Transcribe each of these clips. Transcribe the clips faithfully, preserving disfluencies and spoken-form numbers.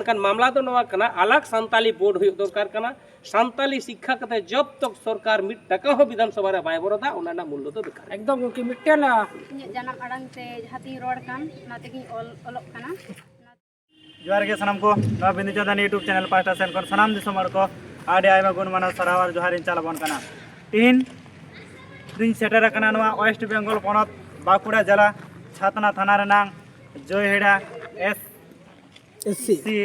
ᱠᱷᱟᱱ ᱢᱟᱢᱞᱟ ᱫᱚ ᱱᱚᱣᱟ ᱠᱟᱱᱟ, ᱟᱞᱟᱜᱽ ᱥᱟᱱᱛᱟᱞᱤ ᱵᱳᱨᱰ ᱦᱩᱭᱩᱜ ᱫᱚᱨᱠᱟᱨ ᱠᱟᱱᱟ᱾ ᱥᱟᱱᱛᱟᱞᱤ ᱥᱤᱠᱠᱷᱟ ᱠᱟᱛᱮ ᱡᱚᱵ ᱛᱚᱠ ᱥᱚᱨᱠᱟᱨ ᱢᱤᱫ ᱴᱟᱠᱟ ᱦᱚᱸ ᱵᱤᱫᱷᱟᱱ ᱥᱚᱵᱷᱟ ᱨᱮ ᱵᱟᱭ ᱵᱚᱨᱚᱫᱟ, ᱚᱱᱟ ᱨᱮᱱᱟᱜ ᱢᱩᱞᱞᱚ ᱫᱚ ᱵᱮᱠᱟᱨ᱾ ᱮᱠᱫᱚᱢ ᱜᱚᱢᱠᱮ, ᱢᱤᱫᱴᱮᱱ, ᱟ, ᱤᱧᱟᱹᱜ ᱡᱟᱱᱟᱢ ᱟᱲᱟᱝ ᱛᱮ ᱡᱟᱦᱟᱸ ᱛᱤᱧ ᱨᱚᱲ ᱠᱟᱱ, ᱚᱱᱟ ᱛᱮᱜᱤᱧ ᱚᱞ, ᱚᱞᱚᱜ ᱠᱟᱱᱟ᱾ ᱡᱚᱦᱟᱨ ᱜᱮ ᱥᱟᱱᱟᱢ ᱠᱚ, ᱱᱚᱣᱟ ᱵᱤᱱᱫᱩ ᱪᱟᱸᱫᱟᱱ YouTube ᱪᱮᱱᱮᱞ ᱯᱟᱦᱴᱟ ᱥᱮᱱ ᱠᱷᱚᱱ ᱥᱟᱱᱟᱢ ᱫᱤᱥᱚᱢ ᱦᱚᱲ ᱠᱚ ᱟᱹᱰᱤ ᱟᱭᱢᱟ ᱜᱩᱱ ᱢᱟᱱᱟᱣ ᱥᱟᱨᱦᱟᱣ ᱟᱨ ᱡᱚᱦᱟᱨ ᱤᱧ ᱪᱟᱞ ᱟᱵᱚᱱ ᱠᱟᱱᱟ᱾ ᱛᱤᱦᱤᱧ ᱫᱩᱧ ᱥᱮᱴᱮᱨ ᱟᱠᱟᱱᱟ ᱱᱚᱣᱟ ᱳᱭᱮᱥᱴ ᱵᱮᱝᱜᱚᱞ ᱯᱚᱱᱚᱛ ᱵᱟᱸᱠᱩᱲᱟ ᱡᱮᱞᱟ ᱪᱷᱟᱛᱱᱟ ᱛᱷᱟᱱᱟ ᱨᱮᱱᱟᱝ ᱡᱚᱭᱦᱮᱲᱟ ᱮᱥ ᱮᱥ ᱥᱤ᱾ ᱥᱤ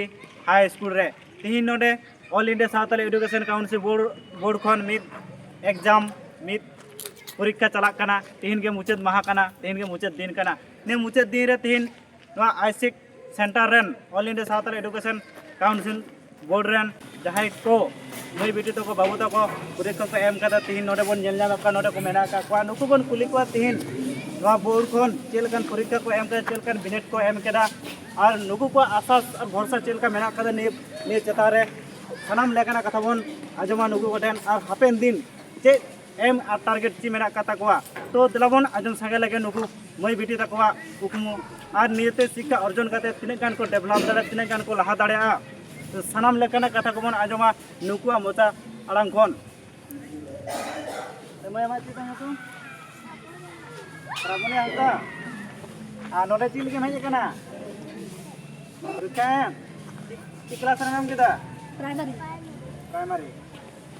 ᱦᱟᱭ ᱥᱠᱩᱞ ᱨᱮ᱾ ᱛᱤᱦᱤᱧ ᱱᱚᱰᱮ All India Santali Education Council Board, board ᱠᱷᱚᱱ ᱢᱤᱫ ᱮᱠᱡᱟᱢ, ᱢᱤᱫ ᱯᱚᱨᱤᱠᱠᱷᱟ ᱪᱟᱞᱟᱜ ᱠᱟᱱᱟ᱾ ᱛᱤᱦᱤᱧ ᱜᱮ ᱢᱩᱪᱟᱹᱫ ᱢᱟᱦᱟ ᱠᱟᱱᱟ, ᱛᱤᱦᱤᱧ ᱜᱮ ᱢᱩᱪᱟᱹᱫ ᱫᱤᱱ ᱠᱟᱱᱟ᱾ ᱱᱤᱭᱟᱹ ᱢᱩᱪᱟᱹᱫ ᱫᱤᱱ ᱨᱮ ᱛᱤᱦᱤᱧ ᱱᱚᱣᱟ ᱟᱭᱥᱤᱠ ᱥᱮᱱᱴᱟᱨ ᱨᱮᱱ All India Santali Education Council board ᱨᱮᱱ ᱡᱟᱦᱟᱸᱭ ᱠᱚ ᱢᱟᱹᱭ ᱵᱤᱴᱤ ᱛᱟᱠᱚ, ᱵᱟᱹᱵᱩ ᱛᱟᱠᱚ ᱯᱚᱨᱤᱠᱠᱷᱟ ᱠᱚ ᱮᱢ ᱠᱟᱫᱟ, ᱛᱤᱦᱤᱧ ᱱᱚᱰᱮ ᱵᱚᱱ ᱧᱮᱞ ᱧᱟᱢᱮᱫ ᱠᱚᱣᱟ, ᱱᱚᱰᱮ ᱠᱚ ᱢᱮᱱᱟᱜ ᱟᱠᱟᱫ ᱠᱚᱣᱟ᱾ ᱱᱩᱠᱩ ᱵᱚᱱ ᱠᱩᱞᱤ ᱠᱚᱣᱟ ᱛᱤᱦᱤᱧ ᱱᱚᱣᱟ ᱵᱳᱨᱰ ᱠᱷᱚᱱ ᱪᱮᱫ ᱞᱮᱠᱟᱱ ᱯᱚᱨᱤᱠᱠᱷᱟ ᱠᱚ ᱮᱢ ᱠᱮᱫᱟ, ᱪᱮᱫ ᱞᱮᱠᱟᱱ ᱵᱤᱱᱤᱰ ᱠᱚ ᱮᱢ ᱠᱮᱫᱟ, ᱟᱨ ᱱᱩᱠᱩ ᱠᱚᱣᱟᱜ ᱟᱥᱟᱥ ᱟᱨ ᱵᱷᱚᱨᱥᱟ ᱪᱮᱫ ᱞᱮᱠᱟ ᱢᱮᱱᱟᱜ ᱟᱠᱟᱫᱟ ᱱᱤᱭᱟᱹ, ᱱᱤᱭᱟᱹ ᱪᱮᱛᱟᱱ ᱨᱮ᱾ ᱥᱟᱱᱟᱢ ᱞᱮᱠᱟᱱᱟᱜ ᱠᱟᱛᱷᱟ ᱵᱚᱱ ᱟᱸᱡᱚᱢᱟ ᱱᱩᱠᱩ ᱠᱚᱴᱷᱮᱱ, ᱟᱨ ᱦᱟᱯᱮᱱ ᱫᱤᱱ ᱪᱮᱫ ᱮᱢ ᱟᱨ ᱴᱟᱨᱜᱮᱴ ᱪᱮᱫ ᱢᱮᱱᱟᱜ ᱟᱠᱟᱫ ᱛᱟᱠᱚᱣᱟ᱾ ᱛᱚ ᱫᱮᱞᱟ ᱵᱚᱱ ᱟᱸᱡᱚᱢ ᱥᱟᱸᱜᱮ ᱞᱮᱜᱮ ᱱᱩᱠᱩ ᱢᱟᱹᱭ ᱵᱤᱴᱤ ᱛᱟᱠᱚᱣᱟᱜ ᱠᱩᱠᱢᱩ, ᱟᱨ ᱱᱤᱭᱟᱹᱛᱮ ᱥᱤᱠᱠᱷᱟ ᱚᱨᱡᱚᱱ ᱠᱟᱛᱮ ᱛᱤᱱᱟᱹᱜ ᱜᱟᱱ ᱠᱚ ᱰᱮᱵᱷᱞᱚᱯ ᱫᱟᱲᱮᱭᱟᱜᱼᱟ, ᱛᱤᱱᱟᱹᱜ ᱜᱟᱱ ᱠᱚ ᱞᱟᱦᱟ ᱫᱟᱲᱮᱭᱟᱜᱼᱟ᱾ ᱛᱚ ᱥᱟᱱᱟᱢ ᱞᱮᱠᱟᱱᱟᱜ ᱠᱟᱛᱷᱟ ᱠᱚᱵᱚᱱ ᱟᱸᱡᱚᱢᱟ ᱱᱩᱠᱩᱣᱟᱜ ᱢᱚᱪᱟ ᱟᱲᱟᱝ ᱠᱷᱚᱱ᱾ ᱮ ᱢᱟᱹᱭ, ᱟᱢᱟᱜ ᱪᱮᱫ ᱛᱟᱢ ᱧᱩᱛᱩᱢ? ᱥᱨᱟᱵᱚᱱᱤ ᱦᱟᱸᱥᱫᱟ᱾ ᱟᱨ ᱱᱚᱰᱮ ᱪᱮᱫ ᱞᱟᱹᱜᱤᱫ ᱮᱢ ᱦᱮᱡ ᱟᱠᱟᱱᱟ? ᱯᱚᱨᱤᱠᱠᱷᱟ ᱮᱢ? ᱪᱮᱫ, ᱪᱮᱫ ᱠᱞᱟᱥ ᱨᱮᱢ ᱮᱢ ᱠᱮᱫᱟ? ᱯᱨᱟᱭᱢᱟᱨᱤ᱾ ᱯᱨᱟᱭᱢᱟᱨᱤ᱾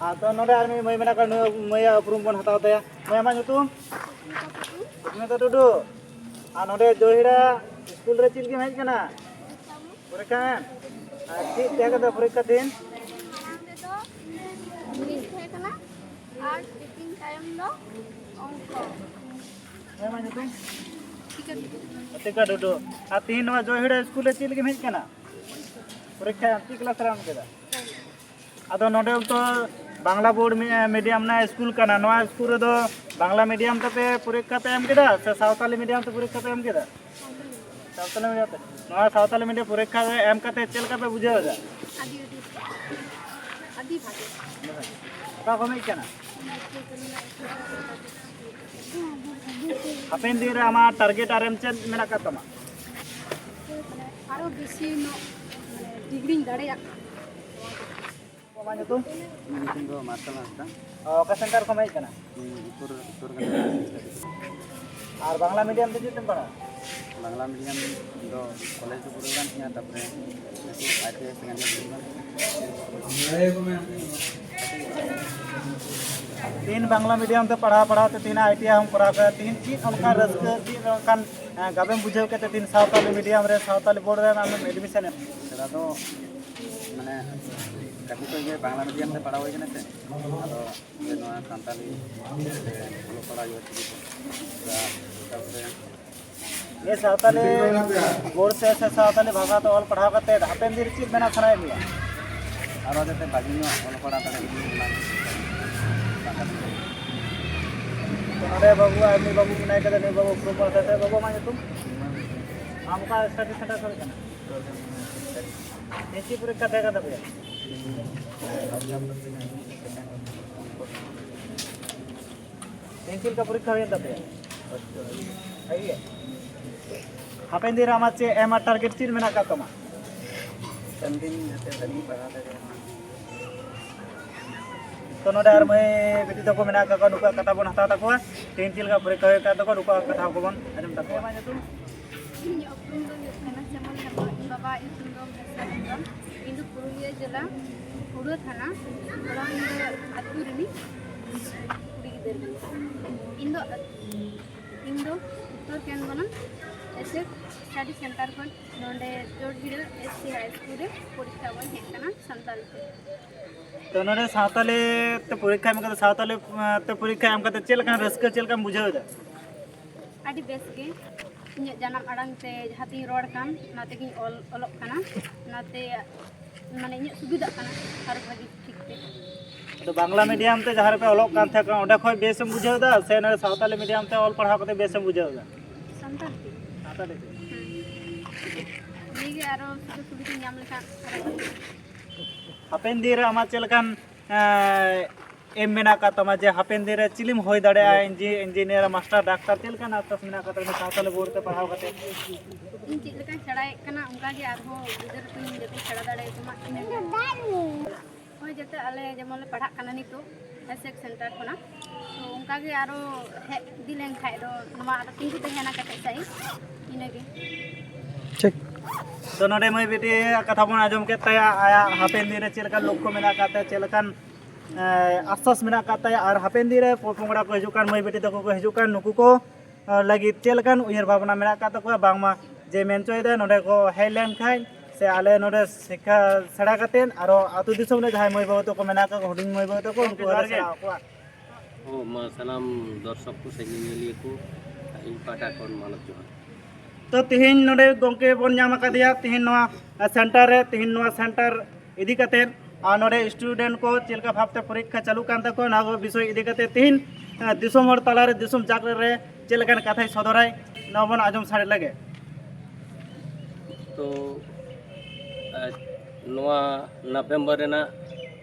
ᱟᱨ ᱛᱚ ᱱᱚᱰᱮ ᱟᱨ ᱢᱤᱫ ᱢᱟᱹᱭ ᱢᱮᱱᱟᱜ ᱠᱚᱣᱟ, ᱱᱩᱭ ᱢᱟᱹᱭᱟᱜ ᱩᱯᱨᱩᱢ ᱵᱚᱱ ᱦᱟᱛᱟᱣ ᱛᱟᱭᱟ᱾ ᱢᱟᱹᱭ, ᱟᱢᱟᱜ ᱧᱩᱛᱩᱢ? ᱥᱩᱢᱤᱛᱟ ᱴᱩᱰᱩ᱾ ᱟᱨ ᱱᱚᱰᱮ ᱡᱚᱭᱦᱤᱲᱟ ᱥᱠᱩᱞ ᱨᱮ ᱪᱮᱫ ᱞᱟᱹᱜᱤᱫ ᱮᱢ ᱦᱮᱡ ᱟᱠᱟᱱᱟ? ᱯᱚᱨᱤᱠᱠᱷᱟ ᱮᱢ? ᱟᱨ ᱪᱮᱫ ᱛᱟᱦᱮᱸ ᱠᱟᱱ ᱛᱟᱢᱟ ᱯᱚᱨᱤᱠᱠᱷᱟ ᱛᱮᱦᱮᱧ? ᱢᱟᱲᱟᱝ ᱨᱮᱫᱚ ᱤᱝᱞᱤᱥ ᱛᱟᱦᱮᱸ ᱠᱟᱱᱟ ᱟᱨ ᱴᱤᱯᱤᱱ ᱛᱟᱭᱚᱢ ᱫᱚ ᱚᱝᱠᱚ᱾ ᱦᱮᱸ, ᱢᱟ ᱧᱩᱛᱩᱢ? ᱴᱤᱠᱟ ᱴᱩᱰᱩ᱾ ᱴᱤᱠᱟ ᱴᱩᱰᱩ᱾ ᱟᱨ ᱛᱤᱦᱤᱧ ᱱᱚᱣᱟ ᱡᱚᱭᱦᱤᱲᱟ ᱥᱠᱩᱞ ᱨᱮ ᱪᱮᱫ ᱞᱟᱹᱜᱤᱫ ᱮᱢ ᱦᱮᱡ ᱠᱟᱱᱟ? ᱯᱚᱨᱤᱠᱠᱷᱟ ᱮᱢ᱾ ᱪᱮᱫ ᱠᱞᱟᱥ ᱨᱮ ᱮᱢ ᱠᱮᱫᱟ? ᱟᱫᱚ ᱱᱚᱰᱮ ᱛᱚ ᱵᱟᱝᱞᱟ ᱵᱳᱨᱰ ᱢᱤ-, ᱢᱤᱰᱤᱭᱟᱢ ᱨᱮᱱᱟᱜ ᱥᱠᱩᱞ ᱠᱟᱱᱟ᱾ ᱱᱚᱣᱟ ᱥᱠᱩᱞ ᱨᱮᱫᱚ ᱵᱟᱝᱞᱟ ᱢᱤᱰᱤᱭᱟᱢ ᱛᱮᱯᱮ ᱯᱚᱨᱤᱠᱠᱷᱟ ᱯᱮ ᱮᱢ ᱠᱮᱫᱟ ᱥᱮ ᱥᱟᱶᱛᱟᱞᱤ ᱢᱤᱰᱤᱭᱟᱢ ᱛᱮ ᱯᱚᱨᱤᱠᱠᱷᱟ ᱯᱮ ᱮᱢ ᱠᱮᱫᱟ? ᱥᱟᱶᱛᱟᱞᱤ ᱢᱤᱰᱤᱭᱟᱢ ᱛᱮ᱾ ᱱᱚᱣᱟ ᱥᱟᱶᱛᱟᱞᱤ ᱢᱤᱰᱤᱭᱟᱢ ᱯᱚᱨᱤᱠᱠᱷᱟ ᱮᱢ ᱠᱟᱛᱮ ᱪᱮᱫ ᱞᱮᱠᱟ ᱯᱮ ᱵᱩᱡᱷᱟᱹᱣ ᱮᱫᱟ? ᱟᱹᱰᱤ, ᱟᱹᱰᱤ, ᱟᱹᱰᱤ ᱵᱷᱟᱜᱮ᱾ ᱚᱠᱟ ᱠᱷᱚᱱ ᱦᱮᱡ ᱠᱟᱱᱟ? ᱦᱟᱯᱮᱱ ᱫᱤᱱ ᱨᱮ ᱟᱢᱟᱜ ᱴᱟᱨᱜᱮᱴ ᱟᱨ ᱮᱢ ᱪᱮᱫ ᱢᱮᱱᱟᱜ ᱟᱠᱟᱫ ᱛᱟᱢᱟ? ᱟᱨᱚ ᱵᱮᱥᱤ ᱧᱚᱜ, ᱢᱟᱱᱮ, ᱰᱤᱜᱽᱨᱤᱧ ᱫᱟᱲᱮᱭᱟᱜ ᱠᱟᱱᱟ᱾ ᱟᱢᱟᱜ ᱧᱩᱛᱩᱢ? ᱤᱧᱟᱹᱜ ᱧᱩᱛᱩᱢ ᱫᱚ ᱢᱟᱨᱥᱟᱞ ᱦᱟᱸᱥᱫᱟ᱾ ᱚ, ᱚᱠᱟ ᱥᱮᱱᱴᱟᱨ ᱠᱷᱚᱱ ᱦᱮᱡ ᱠᱟᱱᱟ? ᱤᱧ ᱩᱛᱛᱚᱨ, ᱩᱛᱛᱚᱨ ᱜᱟᱝᱜᱮᱭ᱾ ᱟᱨ ᱵᱟᱝᱞᱟ ᱢᱤᱰᱤᱭᱟᱢ ᱛᱮ ᱪᱮᱫ ᱛᱮᱢ ᱯᱟᱲᱦᱟᱜᱼᱟ? ᱵᱟᱝᱞᱟ ᱢᱤᱰᱤᱭᱟᱢ ᱫᱚ ᱠᱚᱞᱮᱡᱽ ᱫᱚ ᱯᱩᱨᱟᱹᱣ ᱠᱟᱱ ᱛᱤᱧᱟᱹ, ᱛᱟᱨᱯᱚᱨᱮ ᱱᱤᱛᱚᱜ I T I second year ᱪᱟᱞᱟᱜ ᱠᱟᱱᱟ᱾ ᱛᱤᱦᱤᱧ ᱵᱟᱝᱞᱟ ᱢᱤᱰᱤᱭᱟᱢ ᱛᱮ ᱯᱟᱲᱦᱟᱣ ᱯᱟᱲᱦᱟᱣ ᱛᱮ ᱛᱤᱦᱤᱧ ᱟᱭ ᱴᱤ ᱟᱭ ᱦᱚᱸᱢ ᱠᱚᱨᱟᱣ ᱠᱮᱫᱟ, ᱛᱤᱦᱤᱧ ᱪᱮᱫ ᱚᱱᱠᱟᱱ ᱨᱟᱹᱥᱠᱟᱹ, ᱪᱮᱫ ᱚᱱᱠᱟᱱ, ᱮᱸ, ᱜᱟᱵᱮᱢ ᱵᱩᱡᱷᱟᱹᱣ ᱠᱮᱫ ᱛᱮ ᱛᱤᱦᱤᱧ ᱥᱟᱶᱛᱟᱞᱤ ᱢᱤᱰᱤᱭᱟᱢ ᱨᱮ, ᱥᱟᱶᱛᱟᱞᱤ ᱵᱳᱨᱰ ᱨᱮ ᱟᱢᱮᱢ ᱮᱰᱢᱤᱥᱚᱱ ᱮᱱᱟ? ᱥᱮᱬᱟ ᱫᱚ ᱢᱟᱱᱮ ᱠᱟᱹᱴᱤᱡ ᱠᱷᱚᱡ ᱜᱮ ᱵᱟᱝᱞᱟ ᱢᱤᱰᱤᱭᱟᱢ ᱛᱮ ᱯᱟᱲᱦᱟᱣ ᱦᱩᱭ ᱠᱟᱱᱟ ᱥᱮ, ᱟᱫᱚ ᱱᱚᱣᱟ ᱥᱟᱱᱛᱟᱞᱤ ᱛᱮ ᱚᱞᱚᱜ ᱯᱟᱲᱦᱟᱣ ᱦᱩᱭᱩᱜᱼᱟ ᱪᱤᱠᱤᱛᱮ᱾ ᱛᱟᱨᱯᱚᱨᱮ ᱱᱤᱭᱟᱹ ᱥᱟᱶᱛᱟᱞᱤ ᱵᱳᱨᱰ ᱛᱮ ᱥᱮ ᱥᱟᱶᱛᱟᱞᱤ ᱵᱷᱟᱥᱟ ᱛᱮ ᱚᱞ ᱯᱟᱲᱦᱟᱣ ᱠᱟᱛᱮ ᱦᱟᱯᱮᱱ ᱫᱤᱱ ᱨᱮ ᱪᱮᱫ ᱵᱮᱱᱟᱣ ᱥᱟᱱᱟᱭᱮᱫ ᱢᱮᱭᱟ? ᱟᱨᱚ ᱡᱟᱛᱮ ᱵᱷᱟᱹᱜᱤ ᱧᱚᱜ ᱚᱞ ᱯᱟᱲᱦᱟᱣ ᱫᱟᱲᱮᱭᱟᱜ ᱟᱹᱧ, ᱚᱱᱟ ᱜᱮ᱾ ᱱᱚᱰᱮ ᱵᱟᱹᱵᱩ, ᱟᱨ ᱢᱤᱫ ᱵᱟᱹᱵᱩ ᱢᱮᱱᱟᱭ ᱠᱟᱫᱮ, ᱱᱩᱭ ᱵᱟᱹᱵᱩ ᱩᱯᱨᱩᱢ ᱵᱟᱲᱟ ᱠᱟᱛᱮ, ᱵᱟᱹᱵᱩ, ᱟᱢᱟᱜ ᱧᱩᱛᱩᱢ? ᱟᱢ ᱚᱠᱟ ᱥᱴᱟᱰᱤ ᱥᱮᱱᱴᱟᱨ ᱠᱷᱚᱱ ᱠᱟᱱᱟ? ᱪᱮᱫ ᱯᱚᱨᱤᱠᱠᱷᱟ ᱛᱟᱦᱮᱸ ᱠᱟᱱ ᱛᱟᱯᱮᱭᱟ? ᱛᱮᱦᱮᱧ ᱪᱮᱫ ᱞᱮᱠᱟ ᱯᱚᱨᱤᱠᱠᱷᱟ ᱦᱩᱭᱮᱱ ᱛᱟᱯᱮᱭᱟ? ᱵᱷᱟᱜᱮ ᱜᱮ? ᱦᱟᱯᱮᱱ ᱫᱤᱱ ᱨᱮ ᱟᱢᱟᱜ ᱪᱮᱫ ᱮᱢ ᱟᱨ ᱴᱟᱨᱜᱮᱴ ᱪᱮᱫ ᱢᱮᱱᱟᱜ ᱟᱠᱟᱫ ᱛᱟᱢᱟ? ᱦᱟᱯᱮᱱ ᱫᱤᱱ ᱡᱟᱛᱮ ᱵᱷᱟᱜᱮᱧ ᱯᱟᱲᱦᱟᱣ ᱫᱟᱲᱮᱭᱟᱜ ᱢᱟ᱾ ᱛᱚ, ᱱᱚᱰᱮ ᱟᱨ ᱢᱟᱹᱭ ᱵᱤᱴᱤ ᱛᱟᱠᱚ ᱢᱮᱱᱟᱜ ᱟᱠᱟᱫ ᱠᱚᱣᱟ, ᱱᱩᱠᱩᱣᱟᱜ ᱠᱟᱛᱷᱟ ᱵᱚᱱ ᱦᱟᱛᱟᱣ ᱛᱟᱠᱚᱣᱟ᱾ ᱛᱮᱦᱮᱧ ᱪᱮᱫ ᱞᱮᱠᱟ ᱯᱚᱨᱤᱠᱠᱷᱟ ᱦᱩᱭᱩᱜ ᱠᱟᱱ ᱛᱟᱠᱚᱣᱟ, ᱱᱩᱠᱩᱣᱟᱜ ᱠᱟᱛᱷᱟ ᱠᱚᱵᱚᱱ ᱟᱸᱡᱚᱢ ᱛᱟᱠᱚᱣᱟ᱾ ᱤᱧᱟᱹᱜ ᱩᱯᱨᱩᱢ ᱫᱚ ᱦᱩᱭᱩᱜ ᱠᱟᱱᱟ ᱥᱮᱢᱚᱞ ᱦᱮᱢᱵᱨᱚᱢ, ᱤᱧ ᱵᱟᱵᱟᱣᱟᱜ ᱧᱩᱛᱩᱢ ᱫᱚ ᱵᱷᱮᱥᱟ ᱦᱮᱢᱵᱨᱚᱢ᱾ ᱤᱧ ᱫᱚ ᱯᱩᱨᱩᱞᱤᱭᱟᱹ ᱡᱮᱞᱟ, ᱦᱩᱲᱟᱹ ᱛᱷᱟᱱᱟ, ᱜᱚᱲᱟᱢ ᱟᱹᱛᱩ ᱨᱤᱱᱤᱡ ᱠᱩᱲᱤ ᱜᱤᱫᱟᱹᱨ ᱠᱟᱹᱱᱟᱹᱧ᱾ ᱤᱧ ᱫᱚ, ᱤᱧ ᱫᱚ ᱩᱛᱛᱚᱨ ᱠᱮᱱᱫᱽᱵᱚᱱᱟ ᱮᱥᱮᱠ ᱥᱴᱟᱰᱤ ᱥᱮᱱᱴᱟᱨ ᱠᱷᱚᱱ ᱱᱚᱰᱮ ᱪᱳᱴᱦᱤᱲᱟᱹ ᱮᱥ ᱥᱤ ᱦᱟᱭ ᱥᱠᱩᱞ ᱨᱮ ᱯᱚᱨᱤᱠᱠᱷᱟ ᱵᱚᱱ ᱦᱮᱡ ᱠᱟᱱᱟ ᱥᱟᱱᱛᱟᱲᱤ ᱛᱮ᱾ ᱛᱚ, ᱱᱚᱰᱮ ᱥᱟᱶᱛᱟᱞᱤ ᱛᱮ ᱯᱚᱨᱤᱠᱠᱷᱟ ᱮᱢ ᱠᱟᱛᱮ, ᱥᱟᱶᱛᱟᱞᱤ, ᱮᱸ, ᱛᱮ ᱯᱚᱨᱤᱠᱠᱷᱟ ᱮᱢ ᱠᱟᱛᱮ ᱪᱮᱫ ᱞᱮᱠᱟᱱ ᱨᱟᱹᱥᱠᱟᱹ, ᱪᱮᱫ ᱞᱮᱠᱟᱢ ᱵᱩᱡᱷᱟᱹᱣ ᱮᱫᱟ? ᱟᱹᱰᱤ ᱵᱮᱥ ᱜᱮ᱾ ᱤᱧᱟᱹᱜ ᱡᱟᱱᱟᱢ ᱟᱲᱟᱝ ᱛᱮ ᱡᱟᱦᱟᱸ ᱛᱤᱧ ᱨᱚᱲ ᱠᱟᱱ, ᱚᱱᱟ ᱛᱮᱜᱤᱧ ᱚᱞ, ᱚᱞᱚᱜ ᱠᱟᱱᱟ᱾ ᱚᱱᱟᱛᱮ ᱢᱟᱱᱮ ᱤᱧᱟᱹᱜ ᱥᱩᱵᱤᱫᱷᱟᱜ ᱠᱟᱱᱟ ᱟᱨ ᱵᱷᱟᱹᱜᱤ ᱴᱷᱤᱠ ᱛᱮ᱾ ᱟᱫᱚ ᱵᱟᱝᱞᱟ ᱢᱤᱰᱤᱭᱟᱢ ᱛᱮ ᱡᱟᱦᱟᱸ ᱨᱮᱯᱮ ᱚᱞᱚᱜ ᱠᱟᱱ ᱛᱟᱦᱮᱸ ᱠᱟᱱᱟ, ᱚᱸᱰᱮ ᱠᱷᱚᱡ ᱵᱮᱥᱮᱢ ᱵᱩᱡᱷᱟᱹᱣ ᱮᱫᱟ ᱥᱮ ᱱᱚᱰᱮ ᱥᱟᱶᱛᱟᱞᱤ ᱢᱤᱰᱤᱭᱟᱢ ᱛᱮ ᱚᱞ ᱯᱟᱲᱦᱟᱣ ᱠᱟᱛᱮ ᱵᱮᱥᱮᱢ ᱵᱩᱡᱷᱟᱹᱣ ᱮᱫᱟ? ᱥᱟᱱᱛᱟᱲ ᱛᱮ᱾ ᱥᱟᱶᱛᱟᱞᱤ ᱛᱮ? ᱦᱮᱸ᱾ ᱱᱤᱭᱟᱹ ᱜᱮ ᱟᱨᱚ ᱥᱩᱡᱳᱜᱽ ᱥᱩᱵᱤᱫᱷᱟ ᱧᱟᱢ ᱞᱮᱠᱷᱟᱱ ᱟᱨᱚ ᱵᱷᱟᱹᱜᱤ᱾ ᱦᱟᱯᱮᱱ ᱫᱤᱱ ᱨᱮ ᱟᱢᱟᱜ ᱪᱮᱫ ᱞᱮᱠᱟᱱ, ᱮᱸ, ᱮᱢ ᱢᱮᱱᱟᱜ ᱟᱠᱟᱫ ᱛᱟᱢᱟ ᱡᱮ ᱦᱟᱯᱮᱱ ᱫᱤᱱ ᱨᱮ ᱪᱤᱞᱤᱢ ᱦᱩᱭ ᱫᱟᱲᱮᱭᱟᱜᱼᱟ, ᱤᱧᱡᱤ-, ᱤᱧᱡᱤᱱᱤᱭᱟᱨ, ᱢᱟᱥᱴᱟᱨ, ᱰᱟᱠᱛᱟᱨ, ᱪᱮᱫ ᱞᱮᱠᱟᱱᱟᱜ ᱟᱥᱟᱥ ᱢᱮᱱᱟᱜ ᱟᱠᱟᱫ ᱛᱟᱢᱟ ᱥᱟᱶᱛᱟᱞᱤ ᱵᱳᱨᱰ ᱛᱮ ᱯᱟᱲᱦᱟᱣ ᱠᱟᱛᱮ? ᱤᱧ ᱪᱮᱫ ᱞᱮᱠᱟᱧ ᱥᱮᱬᱟᱭᱮᱫ ᱠᱟᱱᱟ ᱚᱱᱠᱟ ᱜᱮ ᱟᱨᱦᱚᱸ ᱜᱤᱫᱽᱨᱟᱹ ᱠᱚᱧ ᱡᱟᱛᱮᱧ ᱥᱮᱬᱟ ᱫᱟᱲᱮᱭᱟᱠᱚ ᱢᱟ ᱤᱱᱟᱹᱜᱮ᱾ ᱦᱳᱭ, ᱡᱟᱛᱮ ᱟᱞᱮ ᱡᱮᱢᱚᱱ ᱞᱮ ᱯᱟᱲᱦᱟᱜ ᱠᱟᱱᱟ ᱱᱤᱛᱚᱜ ᱦᱟᱭᱟᱨ ᱥᱮᱠ ᱥᱮᱱᱴᱟᱨ ᱠᱷᱚᱱᱟᱜ, ᱛᱚ ᱚᱱᱠᱟ ᱜᱮ ᱟᱨᱚ ᱦᱮᱡ ᱤᱫᱤ ᱞᱮᱱ ᱠᱷᱟᱡ ᱫᱚ ᱱᱚᱣᱟ ᱟᱨᱚ ᱛᱤᱸᱜᱩ ᱛᱟᱦᱮᱱᱟ ᱠᱮᱴᱮᱡ ᱥᱟᱺᱦᱤᱡ, ᱤᱱᱟᱹᱜᱮ᱾ ᱴᱷᱤᱠ᱾ ᱛᱚ ᱱᱚᱰᱮ ᱢᱟᱹᱭ ᱵᱤᱴᱤ ᱠᱟᱛᱷᱟ ᱵᱚᱱ ᱟᱸᱡᱚᱢ ᱠᱮᱫ ᱛᱟᱭᱟ, ᱟᱭᱟᱜ ᱦᱟᱯᱮᱱ ᱫᱤᱱ ᱨᱮ ᱪᱮᱫ ᱞᱮᱠᱟᱱ ᱞᱚᱠᱠᱷᱚ ᱢᱮᱱᱟᱜ ᱟᱠᱟᱫ ᱛᱟᱭᱟ, ᱪᱮᱫ ᱞᱮᱠᱟᱱ ᱟᱥᱟᱥ ᱢᱮᱱᱟᱜ ᱟᱠᱟᱫ ᱛᱟᱭᱟ, ᱟᱨ ᱦᱟᱯᱮᱱ ᱫᱤᱱ ᱨᱮ ᱯᱚᱯᱚᱝᱲᱟ ᱠᱚ ᱦᱤᱡᱩᱜ ᱠᱟᱱ, ᱢᱟᱹᱭ ᱵᱤᱴᱤ ᱛᱟᱠᱚ ᱠᱚ ᱦᱤᱡᱩᱜ ᱠᱟᱱ, ᱱᱩᱠᱩ ᱠᱚ ᱞᱟᱹᱜᱤᱫ ᱪᱮᱫ ᱞᱮᱠᱟᱱ ᱩᱭᱦᱟᱹᱨ ᱵᱷᱟᱵᱽᱱᱟ ᱢᱮᱱᱟᱜ ᱟᱠᱟᱫ ᱛᱟᱠᱚᱣᱟ, ᱵᱟᱝᱢᱟ ᱡᱮ ᱢᱮᱱ ᱦᱚᱪᱚᱭᱮᱫᱟ ᱱᱚᱰᱮ ᱠᱚ ᱦᱮᱡ ᱞᱮᱱ ᱠᱷᱟᱱ ᱥᱮ ᱟᱞᱮ ᱱᱚᱰᱮ ᱥᱤᱠᱠᱷᱟ ᱥᱮᱬᱟ ᱠᱟᱛᱮᱫ ᱟᱨᱚ ᱟᱹᱛᱩ ᱫᱤᱥᱚᱢ ᱨᱮ ᱡᱟᱦᱟᱸᱭ ᱢᱟᱹᱭ ᱵᱟᱹᱵᱩ ᱛᱟᱠᱚ ᱢᱮᱱᱟᱜ ᱟᱠᱟᱫ ᱠᱚᱣᱟ, ᱦᱩᱰᱤᱧ ᱢᱟᱹᱭ ᱵᱟᱹᱵᱩ ᱛᱟᱠᱚ, ᱩᱱᱠᱩ ᱦᱚᱸᱞᱮ ᱥᱮᱬᱟ ᱟᱠᱚᱣᱟ᱾ ᱦᱚᱸ, ᱢᱟ ᱥᱟᱱᱟᱢ ᱫᱚᱨᱥᱚᱠ ᱠᱚ ᱥᱮ ᱧᱮᱧᱮᱞᱤᱭᱟᱹ ᱠᱚ ᱤᱧ ᱯᱟᱦᱴᱟ ᱠᱷᱚᱱ ᱢᱟᱱᱚᱛ ᱡᱚᱦᱟᱨ᱾ ᱛᱚ ᱛᱮᱦᱮᱧ ᱱᱚᱰᱮ ᱜᱚᱢᱠᱮ ᱵᱚᱱ ᱧᱟᱢ ᱟᱠᱟᱫᱮᱭᱟ, ᱛᱮᱦᱮᱧ ᱱᱚᱣᱟ ᱥᱮᱱᱴᱟᱨ ᱨᱮ, ᱛᱮᱦᱮᱧ ᱱᱚᱣᱟ ᱥᱮᱱᱴᱟᱨ ᱤᱫᱤ ᱠᱟᱛᱮᱫ ᱟᱨ ᱱᱚᱰᱮ ᱥᱴᱩᱰᱮᱱᱴ ᱠᱚ ᱪᱮᱫ ᱞᱮᱠᱟ ᱵᱷᱟᱵᱽᱛᱮ ᱯᱚᱨᱤᱠᱠᱷᱟ ᱪᱟᱹᱞᱩᱜ ᱠᱟᱱ ᱛᱟᱠᱚᱣᱟ, ᱱᱚᱣᱟ ᱠᱚ ᱵᱤᱥᱚᱭ ᱤᱫᱤ ᱠᱟᱛᱮᱫ ᱛᱮᱦᱮᱧ ᱫᱤᱥᱚᱢ ᱦᱚᱲ ᱛᱟᱞᱟᱨᱮ, ᱫᱤᱥᱚᱢ ᱡᱟᱠ ᱨᱮ ᱪᱮᱫ ᱞᱮᱠᱟᱱ ᱠᱟᱛᱷᱟᱭ ᱥᱚᱫᱚᱨᱟᱭ, ᱱᱚᱣᱟ ᱵᱚᱱ ᱟᱸᱡᱚᱢ ᱥᱟᱰᱮ ᱞᱮᱜᱮ᱾ ᱛᱚ ᱱᱚᱣᱟ ᱱᱚᱵᱷᱮᱢᱵᱚᱨ ᱨᱮᱱᱟᱜ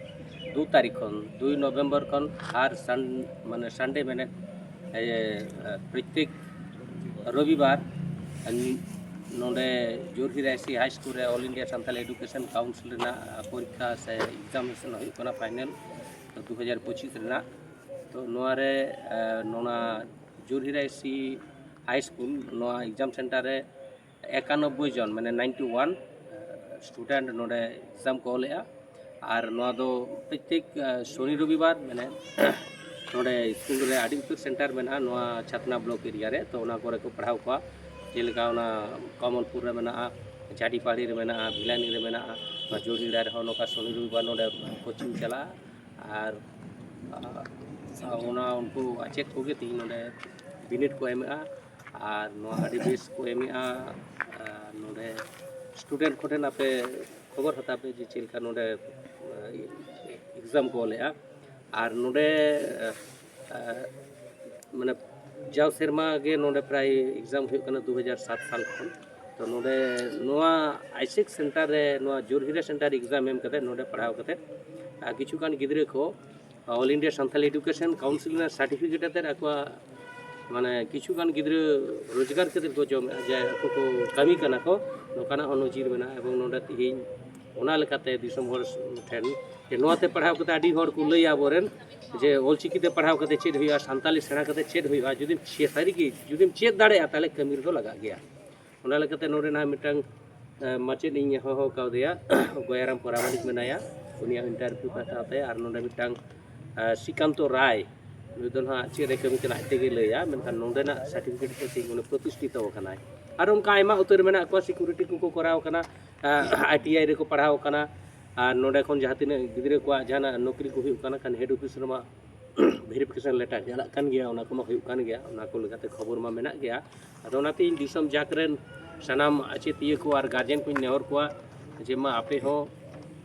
ᱫᱩ ᱛᱟᱹᱨᱤᱠᱷ ᱠᱷᱚᱱ, ᱫᱩᱭ ᱱᱚᱵᱷᱮᱢᱵᱚᱨ ᱠᱷᱚᱱ ᱦᱟᱨ ᱥᱟᱱ ᱢᱟᱱᱮ ᱥᱟᱱᱰᱮ ᱢᱮᱱᱮᱫ ᱯᱨᱚᱛᱮᱠ ᱨᱚᱵᱤᱵᱟᱨ ᱱᱚᱰᱮ ᱡᱳᱨᱦᱤᱨᱟᱭᱥᱤ ᱦᱟᱭ ᱥᱠᱩᱞ ᱨᱮ ᱚᱞ ᱤᱱᱰᱤᱭᱟ ᱥᱟᱱᱛᱟᱞᱤ ᱮᱰᱩᱠᱮᱥᱚᱱ ᱠᱟᱣᱩᱱᱥᱤᱞ ᱨᱮᱱᱟᱜ ᱯᱚᱨᱤᱠᱠᱷᱟ ᱥᱮ ᱮᱠᱡᱟᱢᱤᱱᱮᱥᱚᱱ ᱦᱩᱭᱩᱜ ᱠᱟᱱᱟ, ᱯᱷᱟᱭᱱᱮᱞ ᱫᱩ ᱦᱟᱡᱟᱨ ᱯᱚᱸᱪᱤᱥ ᱨᱮᱱᱟᱜ᱾ ᱛᱚ ᱱᱚᱣᱟ ᱨᱮ ᱱᱚᱣᱟ ᱡᱳᱨᱦᱤᱨᱟᱭᱥᱤ ᱦᱟᱭ ᱥᱠᱩᱞ ᱱᱚᱣᱟ ᱮᱠᱡᱟᱢ ᱥᱮᱱᱴᱟᱨ ᱨᱮ ᱮᱠᱟᱱᱚᱵᱵᱳᱭ ᱡᱚᱱ ᱢᱟᱱᱮ ᱱᱟᱭᱤᱱᱴᱤ ᱳᱣᱟᱱ ᱥᱴᱩᱰᱮᱱᱴ ᱱᱚᱰᱮ ᱮᱠᱡᱟᱢ ᱠᱚ ᱚᱞᱮᱜᱼᱟ᱾ ᱟᱨ ᱱᱚᱣᱟ ᱫᱚ ᱯᱨᱚᱛᱮᱠ ᱥᱚᱱᱤ ᱨᱚᱵᱤᱵᱟᱨ ᱢᱟᱱᱮ ᱱᱚᱰᱮ ᱥᱠᱩᱞ ᱨᱮ ᱟᱹᱰᱤ ᱩᱛᱟᱹᱨ ᱥᱮᱱᱴᱟᱨ ᱢᱮᱱᱟᱜᱼᱟ ᱱᱚᱣᱟ ᱪᱷᱟᱛᱱᱟ ᱵᱞᱚᱠ ᱮᱨᱤᱭᱟ ᱨᱮ᱾ ᱛᱚ ᱚᱱᱟ ᱠᱚᱨᱮ ᱠᱚ ᱯᱟᱲᱦᱟᱣ ᱠᱚᱣᱟ, ᱡᱮᱞᱮᱠᱟ ᱚᱱᱟ ᱠᱚᱢᱚᱞᱯᱩᱨ ᱨᱮ ᱢᱮᱱᱟᱜᱼᱟ, ᱡᱷᱟᱰᱤᱯᱟᱲᱤ ᱨᱮ ᱢᱮᱱᱟᱜᱼᱟ, ᱵᱷᱤᱞᱟᱱᱤ ᱨᱮ ᱢᱮᱱᱟᱜᱼᱟ, ᱱᱚᱣᱟ ᱡᱳᱨᱦᱤᱲᱟ ᱨᱮᱦᱚᱸ ᱱᱚᱝᱠᱟ ᱥᱚᱱᱤ ᱨᱚᱵᱤᱵᱟᱨ ᱱᱚᱰᱮ ᱠᱳᱪᱤᱝ ᱪᱟᱞᱟᱜᱼᱟ᱾ ᱟᱨ ᱚᱱᱟ ᱩᱱᱠᱩ ᱟᱪᱮᱫ ᱠᱚᱜᱮ ᱛᱮᱦᱮᱧ ᱱᱚᱰᱮ ᱵᱤᱱᱤᱰ ᱠᱚ ᱮᱢᱮᱜᱼᱟ᱾ ᱟᱨ ᱱᱚᱣᱟ ᱟᱹᱰᱤ ᱵᱮᱥ ᱠᱚ ᱮᱢᱮᱜᱼᱟ᱾ ᱟᱨ ᱱᱚᱰᱮ ᱥᱴᱩᱰᱮᱱᱴ ᱠᱚᱴᱷᱮᱱ ᱟᱯᱮ ᱠᱷᱚᱵᱚᱨ ᱦᱟᱛᱟᱣ ᱯᱮ ᱡᱮ ᱪᱮᱫ ᱞᱮᱠᱟ ᱱᱚᱰᱮ ᱮᱠᱡᱟᱢ ᱠᱚ ᱚᱞᱮᱜᱼᱟ᱾ ᱟᱨ ᱱᱚᱰᱮ ᱢᱟᱱᱮ ᱡᱟᱣ ᱥᱮᱨᱢᱟ ᱜᱮ ᱱᱚᱰᱮ ᱯᱨᱟᱭ ᱮᱠᱡᱟᱢ ᱦᱩᱭᱩᱜ ᱠᱟᱱᱟ ᱫᱩ ᱦᱟᱡᱟᱨ ᱥᱟᱛ ᱥᱟᱞ ᱠᱷᱚᱱ᱾ ᱛᱚ ᱱᱚᱰᱮ ᱱᱚᱣᱟ ᱟᱭᱥᱮᱠ ᱥᱮᱱᱴᱟᱨ ᱨᱮ ᱱᱚᱣᱟ ᱡᱳᱨᱦᱤᱨᱟ ᱥᱮᱱᱴᱟᱨ ᱮᱠᱡᱟᱢ ᱮᱢ ᱠᱟᱛᱮ ᱱᱚᱰᱮ ᱯᱟᱲᱦᱟᱣ ᱠᱟᱛᱮ ᱟᱨ ᱠᱤᱪᱷᱩ ᱜᱟᱱ ᱜᱤᱫᱽᱨᱟᱹ ᱠᱚ All India Santhali Education Council ᱨᱮᱱᱟᱜ ᱥᱟᱨᱴᱤᱯᱷᱤᱠᱮᱴ ᱟᱛᱮᱫ ᱟᱠᱚᱣᱟᱜ ᱢᱟᱱᱮ ᱠᱤᱪᱷᱩ ᱜᱟᱱ ᱜᱤᱫᱽᱨᱟᱹ ᱨᱳᱡᱽᱜᱟᱨ ᱠᱟᱛᱮᱫ ᱠᱚ ᱡᱚᱢᱮᱫᱼᱟ, ᱡᱮ ᱟᱠᱚ ᱠᱚ ᱠᱟᱹᱢᱤ ᱠᱟᱱᱟ ᱠᱚ, ᱱᱚᱝᱠᱟᱱᱟᱜ ᱦᱚᱸ ᱱᱚᱡᱤᱨ ᱢᱮᱱᱟᱜᱼᱟ᱾ ᱮᱵᱚᱝ ᱱᱚᱰᱮ ᱛᱮᱦᱮᱧ ᱚᱱᱟ ᱞᱮᱠᱟᱛᱮ ᱫᱤᱥᱚᱢ ᱦᱚᱲ ᱴᱷᱮᱱ ᱡᱮ ᱱᱚᱣᱟᱛᱮ ᱯᱟᱲᱦᱟᱣ ᱠᱟᱛᱮ ᱟᱹᱰᱤ ᱦᱚᱲ ᱠᱚ ᱞᱟᱹᱭᱟ ᱟᱵᱚᱨᱮᱱ ᱡᱮ ᱚᱞᱪᱤᱠᱤ ᱛᱮ ᱯᱟᱲᱦᱟᱣ ᱠᱟᱛᱮ ᱪᱮᱫ ᱦᱩᱭᱩᱜᱼᱟ, ᱥᱟᱱᱛᱟᱞᱤ ᱥᱮᱬᱟ ᱠᱟᱛᱮ ᱪᱮᱫ ᱦᱩᱭᱩᱜᱼᱟ, ᱡᱩᱫᱤᱢ ᱪᱮ- ᱥᱟᱹᱨᱤᱜᱮ ᱡᱩᱫᱤᱢ ᱪᱮᱫ ᱫᱟᱲᱮᱭᱟᱜᱼᱟ ᱛᱟᱦᱚᱞᱮ ᱠᱟᱹᱢᱤ ᱨᱮᱫᱚ ᱞᱟᱜᱟᱜ ᱜᱮᱭᱟ᱾ ᱚᱱᱟ ᱞᱮᱠᱟᱛᱮ ᱱᱚᱰᱮ ᱱᱟᱦᱟᱜ ᱢᱤᱫᱴᱟᱝ ᱢᱟᱪᱮᱫ ᱤᱧ ᱦᱚᱦᱚ ᱠᱟᱣᱫᱮᱭᱟ, ᱜᱚᱭᱟᱨᱟᱢ ᱯᱚᱨᱟᱢᱟᱱᱤᱠ ᱢᱮᱱᱟᱭᱟ, ᱩᱱᱤᱭᱟᱜ ᱤᱱᱴᱟᱨᱵᱷᱤᱭᱩ ᱠᱚ ᱦᱟᱛᱟᱣ ᱛᱟᱭᱟ᱾ ᱟᱨ ᱱᱚᱰᱮ ᱢᱤᱫᱴᱟᱝ ᱥᱨᱤᱠᱟᱱᱛᱚ ᱨᱟᱭ, ᱱᱩᱭ ᱫᱚ ᱱᱟᱦᱟᱜ ᱪᱮᱫ ᱨᱮ ᱠᱟᱹᱢᱤ ᱠᱟᱱᱟ ᱟᱡ ᱛᱮᱜᱮ ᱞᱟᱹᱭᱟ, ᱢᱮᱱᱠᱷᱟᱱ ᱱᱚᱰᱮᱱᱟᱜ ᱥᱟᱨᱴᱤᱯᱷᱤᱠᱮᱴ ᱛᱮ ᱛᱮᱦᱮᱧ ᱩᱱᱤ ᱯᱨᱚᱛᱤᱥᱴᱷᱤᱛᱚ ᱟᱠᱟᱱᱟᱭ᱾ ᱟᱨ ᱚᱱᱠᱟ ᱟᱭᱢᱟ ᱩᱛᱟᱹᱨ ᱢᱮᱱᱟᱜ ᱠᱚᱣᱟ, ᱥᱤᱠᱩᱨᱤᱴᱤ ᱠᱚᱠᱚ ᱠᱚᱨᱟᱣ ᱠᱟᱱᱟ, ᱟᱭ ᱴᱤ ᱟᱭ ᱨᱮᱠᱚ ᱯᱟᱲᱦᱟᱣ ᱠᱟᱱᱟ᱾ ᱟᱨ ᱱᱚᱰᱮ ᱠᱷᱚᱱ ᱡᱟᱦᱟᱸ ᱛᱤᱱᱟᱹᱜ ᱜᱤᱫᱽᱨᱟᱹ ᱠᱚᱣᱟᱜ ᱡᱟᱦᱟᱱᱟᱜ ᱱᱚᱠᱨᱤ ᱠᱚ ᱦᱩᱭᱩᱜ ᱠᱟᱱᱟ ᱠᱷᱟᱱ ᱦᱮᱰ ᱚᱯᱷᱤᱥ ᱨᱮᱢᱟ ᱵᱷᱮᱨᱤᱯᱷᱤᱠᱮᱥᱚᱱ ᱞᱮᱴᱟᱨ ᱪᱟᱞᱟᱜ ᱠᱟᱱ ᱜᱮᱭᱟ, ᱚᱱᱟ ᱠᱚᱢᱟ ᱦᱩᱭᱩᱜ ᱠᱟᱱ ᱜᱮᱭᱟ, ᱚᱱᱟ ᱠᱚ ᱞᱮᱠᱟᱛᱮ ᱠᱷᱚᱵᱚᱨ ᱢᱟ ᱢᱮᱱᱟᱜ ᱜᱮᱭᱟ᱾ ᱟᱫᱚ ᱚᱱᱟᱛᱮ ᱤᱧ ᱫᱤᱥᱚᱢ ᱡᱟᱠ ᱨᱮᱱ ᱥᱟᱱᱟᱢ ᱟᱪᱮᱛᱤᱭᱟᱹ ᱠᱚ ᱟᱨ ᱜᱟᱨᱡᱮᱱ ᱠᱚᱧ ᱱᱮᱦᱚᱨ ᱠᱚᱣᱟ ᱡᱮ ᱢᱟ ᱟᱯᱮ ᱦᱚᱸ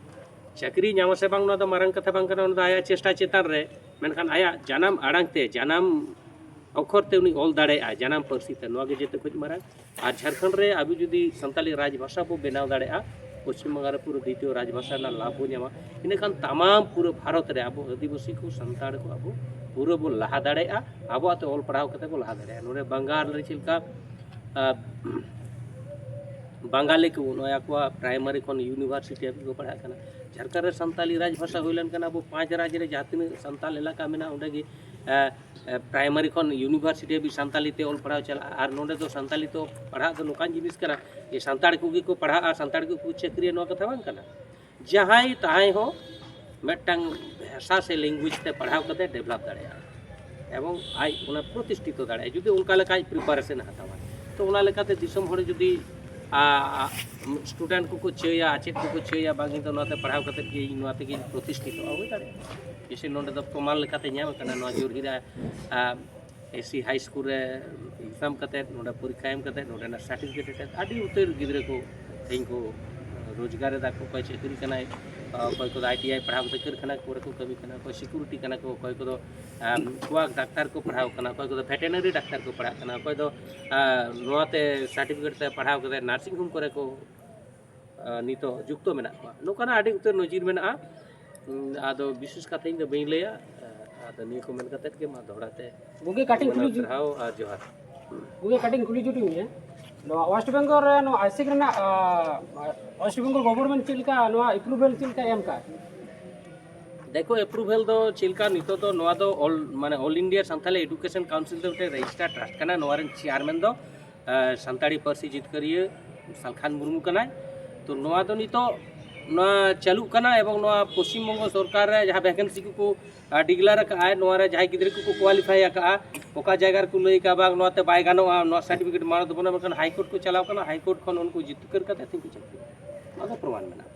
ᱪᱟᱹᱠᱨᱤ ᱧᱟᱢᱟ ᱥᱮ ᱵᱟᱝ, ᱱᱚᱣᱟ ᱫᱚ ᱢᱟᱨᱟᱝ ᱠᱟᱛᱷᱟ ᱵᱟᱝ ᱠᱟᱱᱟ, ᱚᱱᱟ ᱫᱚ ᱟᱭᱟᱜ ᱪᱮᱥᱴᱟ ᱪᱮᱛᱟᱱ ᱨᱮ, ᱢᱮᱱᱠᱷᱟᱱ ᱟᱭᱟᱜ ᱡᱟᱱᱟᱢ ᱟᱲᱟᱝ ᱛᱮ, ᱡᱟᱱᱟᱢ ᱚᱠᱷᱚᱨ ᱛᱮ ᱩᱱᱤ ᱚᱞ ᱫᱟᱲᱮᱭᱟᱜᱼᱟ, ᱡᱟᱱᱟᱢ ᱯᱟᱹᱨᱥᱤ ᱛᱮ, ᱱᱚᱣᱟ ᱜᱮ ᱡᱚᱛᱚ ᱠᱷᱚᱱ ᱢᱟᱨᱟᱝ᱾ ᱟᱨ ᱡᱷᱟᱲᱠᱷᱚᱸᱰ ᱨᱮ ᱟᱵᱚ ᱡᱩᱫᱤ ᱥᱟᱱᱛᱟᱞᱤ ᱨᱟᱡᱽ ᱵᱷᱟᱥᱟ ᱵᱚ ᱵᱮᱱᱟᱣ ᱫᱟᱲᱮᱭᱟᱜᱼᱟ, ᱯᱚᱥᱪᱤᱢ ᱵᱟᱝᱜᱟᱞ ᱨᱮ ᱯᱩᱨᱟᱹ ᱫᱤᱛᱤᱭᱚ ᱨᱟᱡᱽ ᱵᱷᱟᱥᱟ ᱨᱮᱱᱟᱜ ᱞᱟᱵᱷ ᱵᱚ ᱧᱟᱢᱟ, ᱤᱱᱟᱹᱠᱷᱟᱱ ᱛᱟᱢᱟᱢ ᱯᱩᱨᱟᱹ ᱵᱷᱟᱨᱚᱛ ᱨᱮ ᱟᱵᱚ ᱟᱹᱫᱤᱵᱟᱹᱥᱤ ᱠᱚ, ᱥᱟᱱᱛᱟᱲ ᱠᱚ ᱟᱵᱚ ᱯᱩᱨᱟᱹ ᱵᱚ ᱞᱟᱦᱟ ᱫᱟᱲᱮᱭᱟᱜᱼᱟ, ᱟᱵᱚᱣᱟᱜ ᱛᱮ ᱚᱞ ᱯᱟᱲᱦᱟᱣ ᱠᱟᱛᱮ ᱵᱚ ᱞᱟᱦᱟ ᱫᱟᱲᱮᱭᱟᱜᱼᱟ᱾ ᱱᱚᱰᱮ ᱵᱟᱝᱜᱟᱞ ᱨᱮ ᱪᱮᱫ ᱞᱮᱠᱟ, ᱟᱸ, ᱵᱟᱝᱜᱟᱞᱤ ᱠᱚ ᱱᱚᱜᱼᱚᱭ ᱟᱠᱚᱣᱟᱜ ᱯᱨᱟᱭᱢᱟᱨᱤ ᱠᱷᱚᱱ ᱤᱭᱩᱱᱤᱵᱷᱟᱨᱥᱤᱴᱤ ᱦᱟᱹᱵᱤᱡ ᱠᱚ ᱯᱟᱲᱦᱟᱜ ᱠᱟᱱᱟ᱾ ᱡᱷᱟᱲᱠᱷᱚᱸᱰ ᱨᱮ ᱥᱟᱱᱛᱟᱞᱤ ᱨᱟᱡᱽ ᱵᱷᱟᱥᱟ ᱦᱩᱭ ᱞᱮᱱᱠᱷᱟᱱ ᱟᱵᱚ ᱯᱟᱸᱪ ᱨᱟᱡᱽ ᱨᱮ ᱡᱟᱦᱟᱸ ᱛᱤᱱᱟᱹᱜ ᱥᱟᱱᱛᱟᱞ ᱮᱞᱟᱠᱟ ᱢᱮᱱᱟᱜᱼᱟ, ᱚᱸᱰᱮ ᱜᱮ, ᱮ, ᱮ, ᱯᱨᱟᱭᱢᱟᱨᱤ ᱠᱷᱚᱱ ᱤᱭᱩᱱᱤᱵᱷᱟᱨᱥᱤᱴᱤ ᱦᱟᱹᱵᱤᱡ ᱥᱟᱱᱛᱟᱞᱤ ᱛᱮ ᱚᱞ ᱯᱟᱲᱦᱟᱣ ᱪᱟᱞᱟᱜᱼᱟ᱾ ᱟᱨ ᱱᱚᱰᱮ ᱫᱚ ᱥᱟᱱᱛᱟᱞᱤ ᱛᱮ ᱯᱟᱲᱦᱟᱜ ᱫᱚ ᱱᱚᱝᱠᱟᱱ ᱡᱤᱱᱤᱥ ᱠᱟᱱᱟ ᱡᱮ ᱥᱟᱱᱛᱟᱲ ᱠᱚᱜᱮ ᱠᱚ ᱯᱟᱲᱦᱟᱜᱼᱟ, ᱥᱟᱱᱛᱟᱲ ᱜᱮᱠᱚ ᱪᱟᱹᱠᱨᱤᱭᱟ, ᱱᱚᱣᱟ ᱠᱟᱛᱷᱟ ᱵᱟᱝ ᱠᱟᱱᱟ᱾ ᱡᱟᱦᱟᱸᱭ ᱛᱟᱦᱟᱸᱭ ᱦᱚᱸ ᱢᱤᱫᱴᱟᱝ ᱵᱷᱟᱥᱟ ᱥᱮ ᱞᱮᱝᱜᱩᱭᱮᱡᱽ ᱛᱮ ᱯᱟᱲᱦᱟᱣ ᱠᱟᱛᱮ ᱰᱮᱵᱷᱞᱚᱯ ᱫᱟᱲᱮᱭᱟᱜᱼᱟ ᱮᱵᱚᱝ ᱟᱡ ᱚᱱᱟ ᱯᱨᱚᱛᱤᱥᱴᱷᱤᱛᱚ ᱫᱟᱲᱮᱭᱟᱜᱼᱟ, ᱡᱩᱫᱤ ᱚᱱᱠᱟ ᱞᱮᱠᱟ ᱟᱡ ᱯᱨᱤᱯᱟᱨᱮᱥᱚᱱ ᱮ ᱦᱟᱛᱟᱣᱟ᱾ ᱛᱚ ᱚᱱᱟ ᱞᱮᱠᱟᱛᱮ ᱫᱤᱥᱚᱢ ᱦᱚᱲ ᱡᱩᱫᱤ, ᱟ, ᱟ, ᱥᱴᱩᱰᱮᱱᱴ ᱠᱚᱠᱚ ᱪᱟᱹᱭᱟ, ᱟᱪᱮᱫ ᱠᱚᱠᱚ ᱪᱟᱹᱭᱟ, ᱵᱟᱝ ᱤᱧ ᱫᱚ ᱱᱚᱣᱟᱛᱮ ᱯᱟᱲᱦᱟᱣ ᱠᱟᱛᱮ ᱜᱮ ᱤᱧ ᱱᱚᱣᱟ ᱛᱮᱜᱮᱧ ᱯᱨᱚᱛᱤᱥᱴᱷᱤᱛᱚᱜᱼᱟ, ᱦᱩᱭ ᱫᱟᱲᱮᱭᱟᱜᱼᱟ᱾ ᱡᱮᱭᱥᱮ ᱱᱚᱰᱮ ᱫᱚ ᱯᱨᱚᱢᱟᱱ ᱞᱮᱠᱟᱛᱮ ᱧᱟᱢ ᱟᱠᱟᱱᱟ, ᱱᱚᱣᱟ ᱡᱳᱨᱦᱤᱨᱟ, ᱟ, ᱮᱥ ᱥᱤ ᱦᱟᱭ ᱥᱠᱩᱞ ᱨᱮ ᱮᱠᱡᱟᱢ ᱠᱟᱛᱮ, ᱱᱚᱰᱮ ᱯᱚᱨᱤᱠᱠᱷᱟ ᱮᱢ ᱠᱟᱛᱮ, ᱱᱚᱰᱮᱱᱟᱜ ᱥᱟᱨᱴᱤᱯᱷᱤᱠᱮᱴ ᱟᱛᱮ ᱟᱹᱰᱤ ᱩᱛᱟᱹᱨ ᱜᱤᱫᱽᱨᱟᱹ ᱠᱚ ᱛᱮᱦᱮᱧ ᱠᱚ ᱨᱳᱡᱽᱜᱟᱨ ᱮᱫᱟ ᱠᱚ, ᱚᱠᱚᱭ ᱪᱟᱹᱠᱨᱤ ᱠᱟᱱᱟᱭ, ᱚᱠᱚᱭ ᱠᱚᱫᱚ ᱟᱭ ᱴᱤ ᱟᱭ ᱯᱟᱲᱦᱟᱣ ᱠᱟᱛᱮ ᱠᱟᱹᱨᱠᱷᱟᱱᱟ ᱠᱚᱨᱮ ᱠᱚ ᱠᱟᱹᱢᱤ ᱠᱟᱱᱟ, ᱚᱠᱚᱭ ᱥᱤᱠᱩᱨᱤᱴᱤ ᱠᱟᱱᱟ ᱠᱚ, ᱚᱠᱚᱭ ᱠᱚᱫᱚ, ᱟᱢ, ᱠᱚᱣᱟᱜ ᱰᱟᱠᱛᱟᱨ ᱠᱚ ᱯᱟᱲᱦᱟᱣ ᱠᱟᱱᱟ, ᱚᱠᱚᱭ ᱠᱚᱫᱚ ᱵᱷᱮᱴᱮᱱᱟᱨᱤ ᱰᱟᱠᱛᱟᱨ ᱠᱚ ᱯᱟᱲᱦᱟᱜ ᱠᱟᱱᱟ, ᱚᱠᱚᱭ ᱫᱚ, ᱟᱢ, ᱱᱚᱣᱟᱛᱮ ᱥᱟᱨᱴᱤᱯᱷᱤᱠᱮᱴ ᱛᱮ ᱯᱟᱲᱦᱟᱣ ᱠᱟᱛᱮ ᱱᱟᱨᱥᱤᱝ ᱦᱳᱢ ᱠᱚᱨᱮ ᱠᱚ, ᱟᱢ, ᱱᱤᱛᱚᱜ ᱡᱩᱠᱛᱚ ᱢᱮᱱᱟᱜ ᱠᱚᱣᱟ᱾ ᱱᱚᱝᱠᱟᱱᱟᱜ ᱟᱹᱰᱤ ᱩᱛᱟᱹᱨ ᱱᱚᱡᱤᱨ ᱢᱮᱱᱟᱜᱼᱟ᱾ ᱟᱫᱚ ᱵᱤᱥᱮᱥ ᱠᱟᱛᱷᱟ ᱤᱧ ᱫᱚ ᱵᱟᱹᱧ ᱞᱟᱹᱭᱟ᱾ ᱟᱫᱚ ᱱᱤᱭᱟᱹ ᱠᱚ ᱢᱮᱱ ᱠᱟᱛᱮᱫ ᱜᱮ ᱢᱟ ᱫᱚᱦᱲᱟ ᱛᱮ ᱜᱚᱢᱠᱮ ᱠᱟᱹᱴᱤᱡ ᱠᱩᱞᱤ ᱡᱩᱴ ᱥᱟᱨᱦᱟᱣ ᱟᱨ ᱡᱚᱦᱟᱨ᱾ ᱜᱚᱢᱠᱮ ᱠᱟᱹᱴᱤᱡ ᱠᱩᱞᱤ ᱡᱩᱴᱤᱧ ᱢᱮᱭᱟ᱾ ᱱᱚᱣᱟ ᱳᱭᱮᱥᱴ ᱵᱮᱝᱜᱚᱞ ᱨᱮ ᱱᱚᱣᱟ ᱟᱭᱥᱮᱠ ᱨᱮᱱᱟᱜ ᱳᱭᱮᱥᱴ ᱵᱮᱝᱜᱚᱞ ᱜᱚᱵᱷᱚᱨᱱᱢᱮᱱᱴ ᱪᱮᱫ ᱞᱮᱠᱟ ᱱᱚᱣᱟ ᱮᱯᱨᱩᱵᱷᱟᱞ ᱪᱮᱫ ᱞᱮᱠᱟ ᱮᱢ ᱠᱟᱜᱼᱟ? ᱫᱮᱠᱷᱚ, ᱮᱯᱨᱩᱵᱷᱟᱞ ᱫᱚ ᱪᱮᱫ ᱞᱮᱠᱟ ᱱᱤᱛᱚᱜ ᱫᱚ ᱱᱚᱣᱟ ᱫᱚ ᱚᱞ ᱢᱟᱱᱮ ᱚᱞ ᱤᱱᱰᱤᱭᱟ ᱥᱟᱱᱛᱟᱞᱤ ᱮᱰᱩᱠᱮᱥᱚᱱ ᱠᱟᱣᱩᱱᱥᱤᱞ ᱫᱚ ᱢᱤᱫᱴᱮᱱ ᱨᱮᱡᱤᱥᱴᱟᱨ ᱴᱨᱟᱥᱴ ᱠᱟᱱᱟ᱾ ᱱᱚᱣᱟ ᱨᱮᱱ ᱪᱮᱭᱟᱨᱢᱮᱱ ᱫᱚ ᱥᱟᱱᱛᱟᱲᱤ ᱯᱟᱹᱨᱥᱤ ᱡᱤᱛᱠᱟᱹᱨᱤᱭᱟᱹ ᱥᱟᱞᱠᱷᱟᱱ ᱢᱩᱨᱢᱩ ᱠᱟᱱᱟᱭ᱾ ᱛᱚ ᱱᱚᱣᱟ ᱫᱚ ᱱᱤᱛᱚᱜ ᱱᱚᱣᱟ ᱪᱟᱹᱞᱩᱜ ᱠᱟᱱᱟ ᱮᱵᱚᱝ ᱱᱚᱣᱟ ᱯᱚᱥᱪᱤᱢ ᱵᱚᱝᱜᱚ ᱥᱚᱨᱠᱟᱨ ᱨᱮ ᱡᱟᱦᱟᱸ ᱵᱷᱮᱠᱮᱱᱥᱤ ᱠᱚᱠᱚ ᱰᱤᱠᱞᱮᱭᱟᱨ ᱟᱠᱟᱫᱼᱟ, ᱱᱚᱣᱟ ᱨᱮ ᱡᱟᱦᱟᱸᱭ ᱜᱤᱫᱽᱨᱟᱹ ᱠᱚᱠᱚ ᱠᱳᱣᱟᱞᱤᱯᱷᱟᱭ ᱟᱠᱟᱫᱼᱟ, ᱚᱠᱟ ᱡᱟᱭᱜᱟ ᱨᱮᱠᱚ ᱞᱟᱹᱭ ᱟᱠᱟᱫᱼᱟ ᱵᱟᱝ ᱱᱚᱣᱟ ᱛᱮ ᱵᱟᱭ ᱜᱟᱱᱚᱜᱼᱟ, ᱱᱚᱣᱟ ᱥᱟᱨᱴᱤᱯᱷᱤᱠᱮᱴ ᱢᱟᱱᱚᱛ ᱵᱟᱹᱱᱩᱜᱼᱟ, ᱢᱮᱱᱠᱷᱟᱱ ᱦᱟᱭᱠᱳᱨᱴ ᱠᱚ ᱪᱟᱞᱟᱣ ᱠᱟᱱᱟ, ᱦᱟᱭᱠᱳᱨᱴ ᱠᱷᱚᱱ ᱩᱱᱠᱩ ᱡᱤᱛᱠᱟᱹᱨ ᱠᱟᱛᱮ ᱛᱮᱦᱮᱧ ᱠᱚ ᱪᱟᱹᱠᱨᱤ ᱠᱟᱱᱟ᱾ ᱱᱚᱣᱟ ᱫᱚ ᱯᱨᱚᱢᱟᱱ ᱢᱮᱱᱟᱜᱼᱟ᱾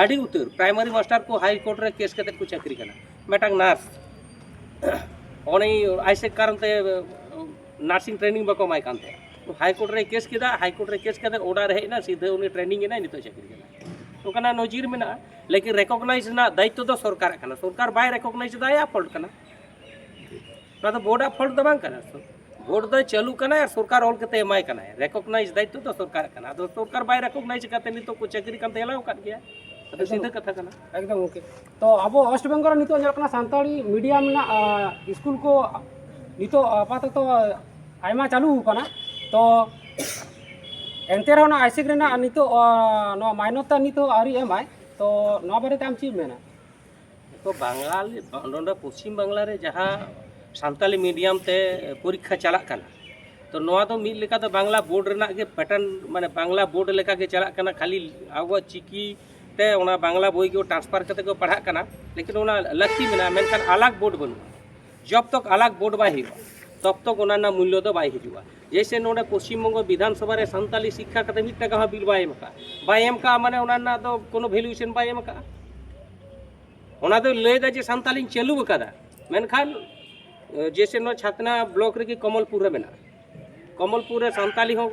ᱟᱹᱰᱤ ᱩᱛᱟᱹᱨ ᱯᱨᱟᱭᱢᱟᱨᱤ ᱢᱟᱥᱴᱟᱨ ᱠᱚ ᱦᱟᱭᱠᱳᱨᱴ ᱨᱮ ᱠᱮᱥ ᱠᱟᱛᱮ ᱠᱚ ᱪᱟᱹᱠᱨᱤ ᱠᱟᱱᱟ᱾ ᱢᱤᱫᱴᱟᱝ ᱱᱟᱨᱥ ᱚᱱᱮ ᱟᱭᱥᱮᱠ ᱠᱟᱨᱚᱱ ᱛᱮ ᱱᱟᱨᱥᱤᱝ ᱴᱨᱮᱱᱤᱝ ᱵᱟᱠᱚ ᱮᱢᱟᱭ ᱠᱟᱱ ᱛᱟᱦᱮᱸᱫ᱾ ᱦᱟᱭᱠᱳᱨᱴ ᱨᱮ ᱠᱮᱥ ᱠᱮᱫᱟ, ᱦᱟᱭᱠᱳᱨᱴ ᱨᱮ ᱠᱮᱥ ᱠᱟᱛᱮ ᱚᱰᱟᱨ ᱦᱮᱡ ᱮᱱᱟ, ᱥᱤᱫᱷᱟᱹ ᱩᱱᱤ ᱴᱨᱮᱱᱤᱝ ᱮᱱᱟᱭ, ᱱᱤᱛᱚᱜ ᱪᱟᱹᱠᱨᱤ ᱠᱟᱱᱟ᱾ ᱚᱱᱠᱟᱱᱟᱜ ᱱᱚᱡᱤᱨ ᱢᱮᱱᱟᱜᱼᱟ, ᱞᱮᱠᱤᱱ ᱨᱮᱠᱚᱜᱱᱟᱭᱤᱡᱽ ᱨᱮᱱᱟᱜ ᱫᱟᱭᱤᱛᱛᱚ ᱫᱚ ᱥᱚᱨᱠᱟᱨᱟᱜ ᱠᱟᱱᱟ᱾ ᱥᱚᱨᱠᱟᱨ ᱵᱟᱭ ᱨᱮᱠᱚᱜᱱᱟᱭᱤᱡᱽ ᱮᱫᱟ, ᱟᱭᱟᱜ ᱯᱷᱚᱞᱴ ᱠᱟᱱᱟ᱾ ᱱᱚᱣᱟ ᱫᱚ ᱵᱳᱨᱰ ᱟᱜ ᱯᱷᱚᱞᱴ ᱫᱚ ᱵᱟᱝ ᱠᱟᱱᱟ᱾ ᱵᱳᱨᱰ ᱫᱚᱭ ᱪᱟᱹᱞᱩ ᱠᱟᱱᱟᱭ ᱟᱨ ᱥᱚᱨᱠᱟᱨ ᱚᱞ ᱠᱟᱛᱮ ᱮᱢᱟᱭ ᱠᱟᱱᱟᱭ, ᱨᱮᱠᱚᱜᱱᱟᱭᱤᱡᱽ ᱫᱟᱭᱤᱛᱛᱚ ᱫᱚ ᱥᱚᱨᱠᱟᱨᱟᱜ ᱠᱟᱱᱟ᱾ ᱟᱫᱚ ᱥᱚᱨᱠᱟᱨ ᱵᱟᱭ ᱨᱮᱠᱚᱜᱱᱟᱭᱤᱡᱽ ᱠᱟᱛᱮ ᱱᱤᱛᱚᱜ ᱠᱚ ᱪᱟᱹᱠᱨᱤ ᱠᱟᱱ ᱛᱮ ᱮᱞᱟᱣ ᱟᱠᱟᱫ ᱜᱮᱭᱟ᱾ ᱟᱫᱚ ᱥᱤᱫᱷᱟᱹ ᱠᱟᱛᱷᱟ ᱠᱟᱱᱟ᱾ ᱮᱠᱫᱚᱢ ᱜᱚᱢᱠᱮ᱾ ᱛᱚ ᱟᱵᱚ ᱳᱭᱮᱥᱴ ᱵᱮᱝᱜᱚᱞ ᱨᱮ ᱱᱤᱛᱚᱜ ᱧᱮᱞᱚᱜ ᱠᱟᱱᱟ ᱥᱟᱱᱛᱟᱲᱤ ᱢᱤᱰᱤᱭᱟᱢ ᱨᱮᱱᱟᱜ ᱥᱠᱩᱞ ᱠᱚ ᱱᱤᱛᱚᱜ ᱟᱯᱟᱛᱚᱛᱚ ᱟᱭᱢᱟ ᱪᱟᱹᱞᱩ ᱟᱠᱟᱱᱟ᱾ ᱛᱚ ᱮᱱᱛᱮ ᱨᱮᱦᱚᱸ ᱚᱱᱟ ᱟᱭᱥᱮᱠ ᱨᱮᱱᱟᱜ ᱱᱤᱛᱚᱜ ᱱᱚᱣᱟ ᱢᱟᱱᱚᱛᱟ ᱱᱤᱛᱚᱜ ᱟᱹᱣᱨᱤ ᱮᱢᱟᱭ᱾ ᱛᱚ ᱱᱚᱣᱟ ᱵᱟᱨᱮᱛᱮ ᱟᱢ ᱪᱮᱫ ᱮᱢ ᱢᱮᱱᱟ? ᱛᱚ ᱵᱟᱝᱜᱟᱞ ᱱᱚᱰᱮ ᱯᱚᱥᱪᱤᱢ ᱵᱟᱝᱞᱟ ᱨᱮ ᱡᱟᱦᱟᱸ ᱥᱟᱱᱛᱟᱞᱤ ᱢᱤᱰᱤᱭᱟᱢ ᱛᱮ ᱯᱚᱨᱤᱠᱠᱷᱟ ᱪᱟᱞᱟᱜ ᱠᱟᱱᱟ, ᱛᱚ ᱱᱚᱣᱟ ᱫᱚ ᱢᱤᱫ ᱞᱮᱠᱟ ᱫᱚ ᱵᱟᱝᱞᱟ ᱵᱳᱨᱰ ᱨᱮᱱᱟᱜ ᱜᱮ ᱯᱮᱴᱟᱨᱱ, ᱢᱟᱱᱮ ᱵᱟᱝᱞᱟ ᱵᱳᱨᱰ ᱞᱮᱠᱟ ᱜᱮ ᱪᱟᱞᱟᱜ ᱠᱟᱱᱟ᱾ ᱠᱷᱟᱹᱞᱤ ᱟᱵᱚᱣᱟᱜ ᱪᱤᱠᱤ ᱛᱮ ᱚᱱᱟ ᱵᱟᱝᱞᱟ ᱵᱳᱭ ᱜᱮ ᱴᱨᱟᱱᱥᱯᱷᱟᱨ ᱠᱟᱛᱮ ᱠᱚ ᱯᱟᱲᱦᱟᱜ ᱠᱟᱱᱟ, ᱞᱮᱠᱤᱱ ᱚᱱᱟ ᱞᱟᱹᱠᱛᱤ ᱢᱮᱱᱟᱜᱼᱟ᱾ ᱢᱮᱱᱠᱷᱟᱱ ᱟᱞᱟᱜᱽ ᱵᱳᱨᱰ ᱵᱟᱹᱱᱩᱜᱼᱟ᱾ ᱡᱚᱵ ᱛᱚᱠ ᱟᱞᱟᱜᱽ ᱵᱳᱨᱰ ᱵᱟᱭ ᱦᱩᱭᱩᱜᱼᱟ, ᱛᱚᱵ ᱛᱚᱠ ᱚᱱᱟ ᱨᱮᱱᱟᱜ ᱢᱩᱞᱞᱚ ᱫᱚ ᱵᱟᱭ ᱦᱤᱡᱩᱜᱼᱟ᱾ ᱡᱮᱭᱥᱮ ᱱᱚᱰᱮ ᱯᱚᱥᱪᱤᱢ ᱵᱚᱝᱜᱚ ᱵᱤᱫᱷᱟᱱ ᱥᱚᱵᱷᱟ ᱨᱮ ᱥᱟᱱᱛᱟᱞᱤ ᱥᱤᱠᱠᱷᱟ ᱠᱟᱛᱮ ᱢᱤᱫ ᱴᱟᱠᱟ ᱦᱚᱸ ᱵᱤᱞ ᱵᱟᱭ ᱮᱢ ᱟᱠᱟᱫᱼᱟ᱾ ᱵᱟᱭ ᱮᱢ ᱟᱠᱟᱫᱼᱟ ᱢᱟᱱᱮ ᱚᱱᱟ ᱨᱮᱱᱟᱜ ᱫᱚ ᱠᱳᱱᱳ ᱵᱷᱮᱞᱩᱭᱮᱥᱚᱱ ᱵᱟᱭ ᱮᱢ ᱟᱠᱟᱫᱼᱟ᱾ ᱚᱱᱟ ᱫᱚ ᱞᱟᱹᱭᱫᱟ ᱡᱮ ᱥᱟᱱᱛᱟᱞᱤᱧ ᱪᱟᱹᱞᱩ ᱟᱠᱟᱫᱟ, ᱢᱮᱱᱠᱷᱟᱱ ᱡᱮᱭᱥᱮ ᱱᱚᱣᱟ ᱪᱷᱟᱛᱱᱟ ᱵᱞᱚᱠ ᱨᱮᱜᱮ ᱠᱚᱢᱚᱞᱯᱩᱨ ᱨᱮ ᱢᱮᱱᱟᱜᱼᱟ, ᱠᱚᱢᱚᱞᱯᱩᱨ ᱨᱮ ᱥᱟᱱᱛᱟᱞᱤ ᱦᱚᱸ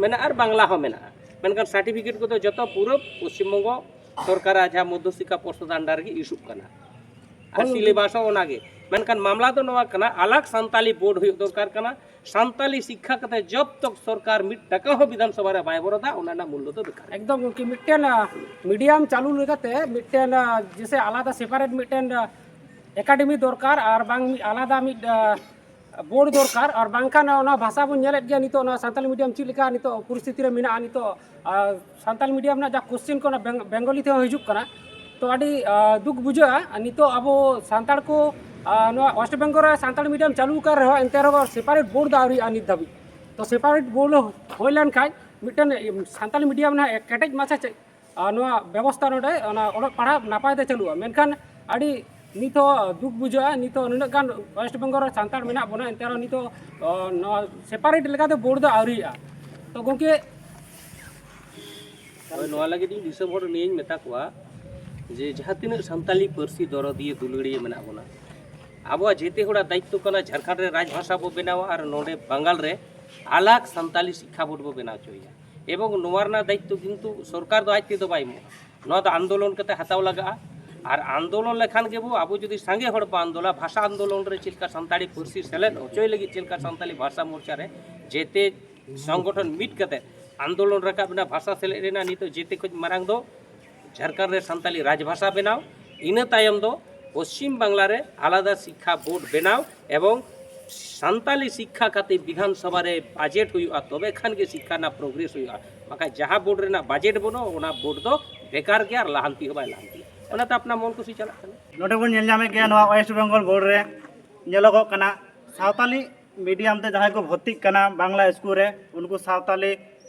ᱢᱮᱱᱟᱜᱼᱟ ᱟᱨ ᱵᱟᱝᱞᱟ ᱦᱚᱸ ᱢᱮᱱᱟᱜᱼᱟ, ᱢᱮᱱᱠᱷᱟᱱ ᱥᱟᱨᱴᱤᱯᱷᱤᱠᱮᱴ ᱠᱚᱫᱚ ᱡᱚᱛᱚ ᱯᱩᱨᱟᱹ ᱯᱚᱥᱪᱤᱢ ᱵᱚᱝᱜᱚ ᱥᱚᱨᱠᱟᱨᱟᱜ ᱡᱟᱦᱟᱸ ᱢᱚᱫᱽᱫᱷᱚ ᱥᱤᱠᱠᱷᱟ ᱯᱚᱨᱥᱚᱫ ᱟᱱᱰᱟᱨ ᱨᱮᱜᱮ ᱤᱥᱩᱜ ᱠᱟᱱᱟ᱾ ᱟᱨ ᱥᱤᱞᱮᱵᱟᱥ ᱦᱚᱸ ᱚᱱᱟᱜᱮ᱾ ᱢᱮᱱᱠᱷᱟᱱ ᱢᱟᱢᱞᱟ ᱫᱚ ᱱᱚᱣᱟ ᱠᱟᱱᱟ, ᱟᱞᱟᱜᱽ ᱥᱟᱱᱛᱟᱞᱤ ᱵᱳᱨᱰ ᱦᱩᱭᱩᱜ ᱫᱚᱨᱠᱟᱨ ᱠᱟᱱᱟ᱾ ᱥᱟᱱᱛᱟᱞᱤ ᱥᱤᱠᱠᱷᱟ ᱠᱟᱛᱮ ᱡᱚᱵ ᱛᱚᱠ ᱥᱚᱨᱠᱟᱨ ᱢᱤᱫ ᱴᱟᱠᱟ ᱦᱚᱸ ᱵᱤᱫᱷᱟᱱ ᱥᱚᱵᱷᱟ ᱨᱮ ᱵᱟᱭ ᱵᱚᱨᱚᱫᱟ, ᱚᱱᱟ ᱨᱮᱱᱟᱜ ᱢᱩᱞᱞᱚ ᱫᱚ ᱵᱮᱠᱟᱨ᱾ ᱮᱠᱫᱚᱢ ᱜᱚᱢᱠᱮ, ᱢᱤᱫᱴᱮᱱ ᱢᱤᱰᱤᱭᱟᱢ ᱪᱟᱹᱞᱩ ᱞᱮᱠᱟᱛᱮ ᱢᱤᱫᱴᱮᱱ ᱡᱮᱥᱮ ᱟᱞᱟᱫᱟ ᱥᱮᱯᱟᱨᱮᱴ ᱢᱤᱫᱴᱮᱱ ᱮᱠᱟᱰᱮᱢᱤ ᱫᱚᱨᱠᱟᱨ, ᱟᱨ ᱵᱟᱝ ᱢᱤᱫ ᱟᱞᱟᱫᱟ ᱢᱤᱫ ᱵᱳᱨᱰ ᱫᱚᱨᱠᱟᱨ᱾ ᱟᱨ ᱵᱟᱝᱠᱷᱟᱱ ᱚᱱᱟ ᱵᱷᱟᱥᱟ ᱵᱚᱱ ᱧᱮᱞᱮᱫ ᱜᱮᱭᱟ, ᱱᱤᱛᱚᱜ ᱚᱱᱟ ᱥᱟᱱᱛᱟᱞᱤ ᱢᱤᱰᱤᱭᱟᱢ ᱪᱮᱫ ᱞᱮᱠᱟ ᱱᱤᱛᱚᱜ ᱯᱚᱨᱤᱥᱛᱷᱤᱛᱤ ᱨᱮ ᱢᱮᱱᱟᱜᱼᱟ᱾ ᱱᱤᱛᱚᱜ ᱥᱟᱱᱛᱟᱞᱤ ᱢᱤᱰᱤᱭᱟᱢ ᱨᱮᱱᱟᱜ ᱡᱟ ᱠᱚᱥᱪᱮᱱ ᱠᱚ ᱚᱱᱟ ᱵᱮᱝ- ᱵᱮᱝᱜᱚᱞᱤ ᱛᱮᱦᱚᱸ ᱦᱤᱡᱩᱜ ᱠᱟᱱᱟ᱾ ᱛᱚ ᱟᱹᱰᱤ ᱫᱩᱠ ᱵᱩᱡᱷᱟᱹᱜᱼᱟ᱾ ᱱᱤᱛᱚᱜ ᱟᱵᱚ ᱥᱟᱱᱛᱟᱲ ᱠᱚ ᱱᱚᱣᱟ ᱳᱭᱮᱥᱴ ᱵᱮᱝᱜᱚᱞ ᱨᱮ ᱥᱟᱱᱛᱟᱲᱤ ᱢᱤᱰᱤᱭᱟᱢ ᱪᱟᱹᱞᱩ ᱟᱠᱟᱱ ᱨᱮᱦᱚᱸ, ᱮᱱᱛᱮ ᱨᱮᱦᱚᱸ ᱥᱮᱯᱟᱨᱮᱴ ᱵᱳᱨᱰ ᱫᱚ ᱟᱹᱣᱨᱤᱜᱼᱟ ᱱᱤᱛ ᱫᱷᱟᱹᱵᱤᱡ᱾ ᱛᱚ ᱥᱮᱯᱟᱨᱮᱴ ᱵᱳᱨᱰ ᱦᱩᱭ ᱞᱮᱱᱠᱷᱟᱱ ᱢᱤᱫᱴᱮᱱ ᱥᱟᱱᱛᱟᱲᱤ ᱢᱤᱰᱤᱭᱟᱢ ᱨᱮᱱᱟᱜ ᱠᱮᱴᱮᱡ ᱢᱟᱪᱷᱟ ᱪᱮᱫ ᱟᱨ ᱱᱚᱣᱟ ᱵᱮᱵᱚᱥᱛᱷᱟ ᱱᱚᱰᱮ ᱚᱱᱟ ᱚᱞᱚᱜ ᱯᱟᱲᱦᱟᱜ ᱱᱟᱯᱟᱭ ᱛᱮ ᱪᱟᱹᱞᱩᱜᱼᱟ᱾ ᱢᱮᱱᱠᱷᱟᱱ ᱟᱹᱰᱤ ᱱᱤᱛ ᱦᱚᱸ ᱫᱩᱠ ᱵᱩᱡᱷᱟᱹᱜᱼᱟ, ᱱᱤᱛ ᱦᱚᱸ ᱱᱩᱱᱟᱹᱜ ᱜᱟᱱ ᱳᱭᱮᱥᱴ ᱵᱮᱝᱜᱚᱞ ᱨᱮ ᱥᱟᱱᱛᱟᱲ ᱢᱮᱱᱟᱜ ᱵᱚᱱᱟ, ᱮᱱᱛᱮ ᱨᱮᱦᱚᱸ ᱱᱤᱛ ᱦᱚᱸ ᱱᱚᱣᱟ ᱥᱮᱯᱟᱨᱮᱴ ᱞᱮᱠᱟᱛᱮ ᱵᱳᱨᱰ ᱫᱚ ᱟᱹᱣᱨᱤᱭᱟᱜᱼᱟ᱾ ᱛᱚ ᱜᱚᱢᱠᱮ, ᱦᱳᱭ, ᱱᱚᱣᱟ ᱞᱟᱹᱜᱤᱫ ᱤᱧ ᱫᱤᱥᱚᱢ ᱦᱚᱲ ᱱᱤᱭᱟᱹᱧ ᱢᱮᱛᱟ ᱠᱚᱣᱟ ᱡᱮ ᱡᱟᱦᱟᱸ ᱛᱤᱱᱟᱹᱜ ᱥᱟᱱᱛᱟᱞᱤ ᱯᱟᱹᱨᱥᱤ ᱫᱚᱨᱚᱫᱤᱭᱟᱹ ᱫᱩᱞᱟᱹᱲᱤᱭᱟᱹ ᱢᱮᱱᱟᱜ ᱵᱚᱱᱟ, ᱟᱵᱚᱣᱟᱜ ᱡᱮᱛᱮ ᱦᱚᱲᱟᱜ ᱫᱟᱭᱤᱛᱛᱚ ᱠᱟᱱᱟ ᱡᱷᱟᱲᱠᱷᱚᱸᱰ ᱨᱮ ᱨᱟᱡᱽᱵᱷᱟᱥᱟ ᱵᱚ ᱵᱮᱱᱟᱣᱟ ᱟᱨ ᱱᱚᱰᱮ ᱵᱟᱝᱜᱟᱞ ᱨᱮ ᱟᱞᱟᱜᱽ ᱥᱟᱱᱛᱟᱞᱤ ᱥᱤᱠᱠᱷᱟ ᱵᱳᱨᱰ ᱵᱚ ᱵᱮᱱᱟᱣ ᱦᱚᱪᱚᱭᱟ᱾ ᱮᱵᱚᱝ ᱱᱚᱣᱟ ᱨᱮᱱᱟᱜ ᱫᱟᱭᱤᱛᱛᱚ ᱠᱤᱱᱛᱩ ᱥᱚᱨᱠᱟᱨ ᱫᱚ ᱟᱡ ᱛᱮᱫᱚ ᱵᱟᱭ ᱮᱢᱚᱜᱼᱟ, ᱱᱚᱣᱟ ᱫᱚ ᱟᱱᱫᱳᱞᱚᱱ ᱠᱟᱛᱮ ᱦᱟᱛᱟᱣ ᱞᱟᱜᱟᱜᱼᱟ᱾ ᱟᱨ ᱟᱱᱫᱳᱞᱚᱱ ᱞᱮᱠᱷᱟᱱ ᱜᱮᱵᱚ, ᱟᱵᱚ ᱡᱩᱫᱤ ᱥᱟᱸᱜᱮ ᱦᱚᱲ ᱵᱚ ᱟᱱᱫᱳᱞᱟ, ᱵᱷᱟᱥᱟ ᱟᱱᱫᱳᱞᱚᱱ ᱨᱮ ᱪᱮᱫ ᱞᱮᱠᱟ ᱥᱟᱱᱛᱟᱲᱤ ᱯᱟᱹᱨᱥᱤ ᱥᱮᱞᱮᱫ ᱦᱚᱪᱚᱭ ᱞᱟᱹᱜᱤᱫ ᱪᱮᱫ ᱞᱮᱠᱟ ᱥᱟᱱᱛᱟᱲᱤ ᱵᱷᱟᱥᱟ ᱢᱳᱨᱪᱟ ᱨᱮ ᱡᱮᱛᱮ ᱥᱚᱝᱜᱚᱴᱷᱚᱱ ᱢᱤᱫ ᱠᱟᱛᱮ ᱟᱱᱫᱳᱞᱚᱱ ᱨᱟᱠᱟᱵ ᱮᱱᱟ ᱵᱷᱟᱥᱟ ᱥᱮᱞᱮᱫ ᱨᱮᱱᱟᱜ, ᱱᱤᱛᱚᱜ ᱡᱮᱛᱮ ᱠᱷᱚᱱ ᱢᱟᱨᱟᱝ ᱫᱚ ᱡᱷᱟᱲᱠᱷᱚᱸᱰ ᱨᱮ ᱥᱟᱱᱛᱟᱲᱤ ᱨᱟᱡᱽᱵᱷᱟᱥᱟ ᱵᱮᱱᱟᱣ, ᱤᱱᱟᱹ ᱛᱟᱭᱚᱢ ᱫᱚ ᱯᱚᱥᱪᱤᱢ ᱵᱟᱝᱞᱟ ᱨᱮ ᱟᱞᱟᱫᱟ ᱥᱤᱠᱠᱷᱟ ᱵᱳᱨᱰ ᱵᱮᱱᱟᱣ ᱮᱵᱚᱝ ᱥᱟᱱᱛᱟᱞᱤ ᱥᱤᱠᱠᱷᱟ ᱠᱷᱟᱹᱛᱤᱨ ᱵᱤᱫᱷᱟᱱ ᱥᱚᱵᱷᱟ ᱨᱮ ᱵᱟᱡᱮᱴ ᱦᱩᱭᱩᱜᱼᱟ, ᱛᱚᱵᱮ ᱠᱷᱟᱱ ᱜᱮ ᱥᱤᱠᱠᱷᱟ ᱨᱮᱱᱟᱜ ᱯᱨᱳᱜᱨᱮᱥ ᱦᱩᱭᱩᱜᱼᱟ᱾ ᱵᱟᱠᱷᱟᱡ ᱡᱟᱦᱟᱸ ᱵᱳᱨᱰ ᱨᱮᱱᱟᱜ ᱵᱟᱡᱮᱴ ᱵᱟᱹᱱᱩᱜᱼᱟ, ᱚᱱᱟ ᱵᱳᱨᱰ ᱫᱚ ᱵᱮᱠᱟᱨ ᱜᱮᱭᱟ ᱟᱨ ᱞᱟᱦᱟᱱᱛᱤ ᱦᱚᱸ ᱵᱟᱭ ᱞᱟᱦᱟᱱᱛᱤᱭᱟ᱾ ᱚᱱᱟᱛᱮ ᱟᱯᱱᱟᱨ ᱢᱚᱱ ᱠᱩᱥᱤ ᱪᱟᱞᱟᱜ ᱠᱟᱱᱟ᱾ ᱱᱚᱰᱮ ᱵᱚᱱ ᱧᱮᱞ ᱧᱟᱢᱮᱫ ᱜᱮᱭᱟ, ᱱᱚᱣᱟ ᱳᱭᱮᱥᱴ ᱵᱮᱝᱜᱚᱞ ᱵᱳᱨᱰ ᱨᱮ ᱧᱮᱞᱚᱜᱚᱜ ᱠᱟᱱᱟ, ᱥᱟᱶᱛᱟᱞᱤ ᱢᱤᱰᱤᱭᱟᱢ ᱛᱮ ᱡᱟᱦᱟᱸᱭ ᱠᱚ ᱵᱷᱚᱨᱛᱤᱜ ᱠᱟᱱᱟ ᱵᱟᱝᱞᱟ ᱥᱠᱩᱞ ᱨᱮ, ᱩᱱᱠᱩ ᱥᱟᱶᱛᱟᱞᱤ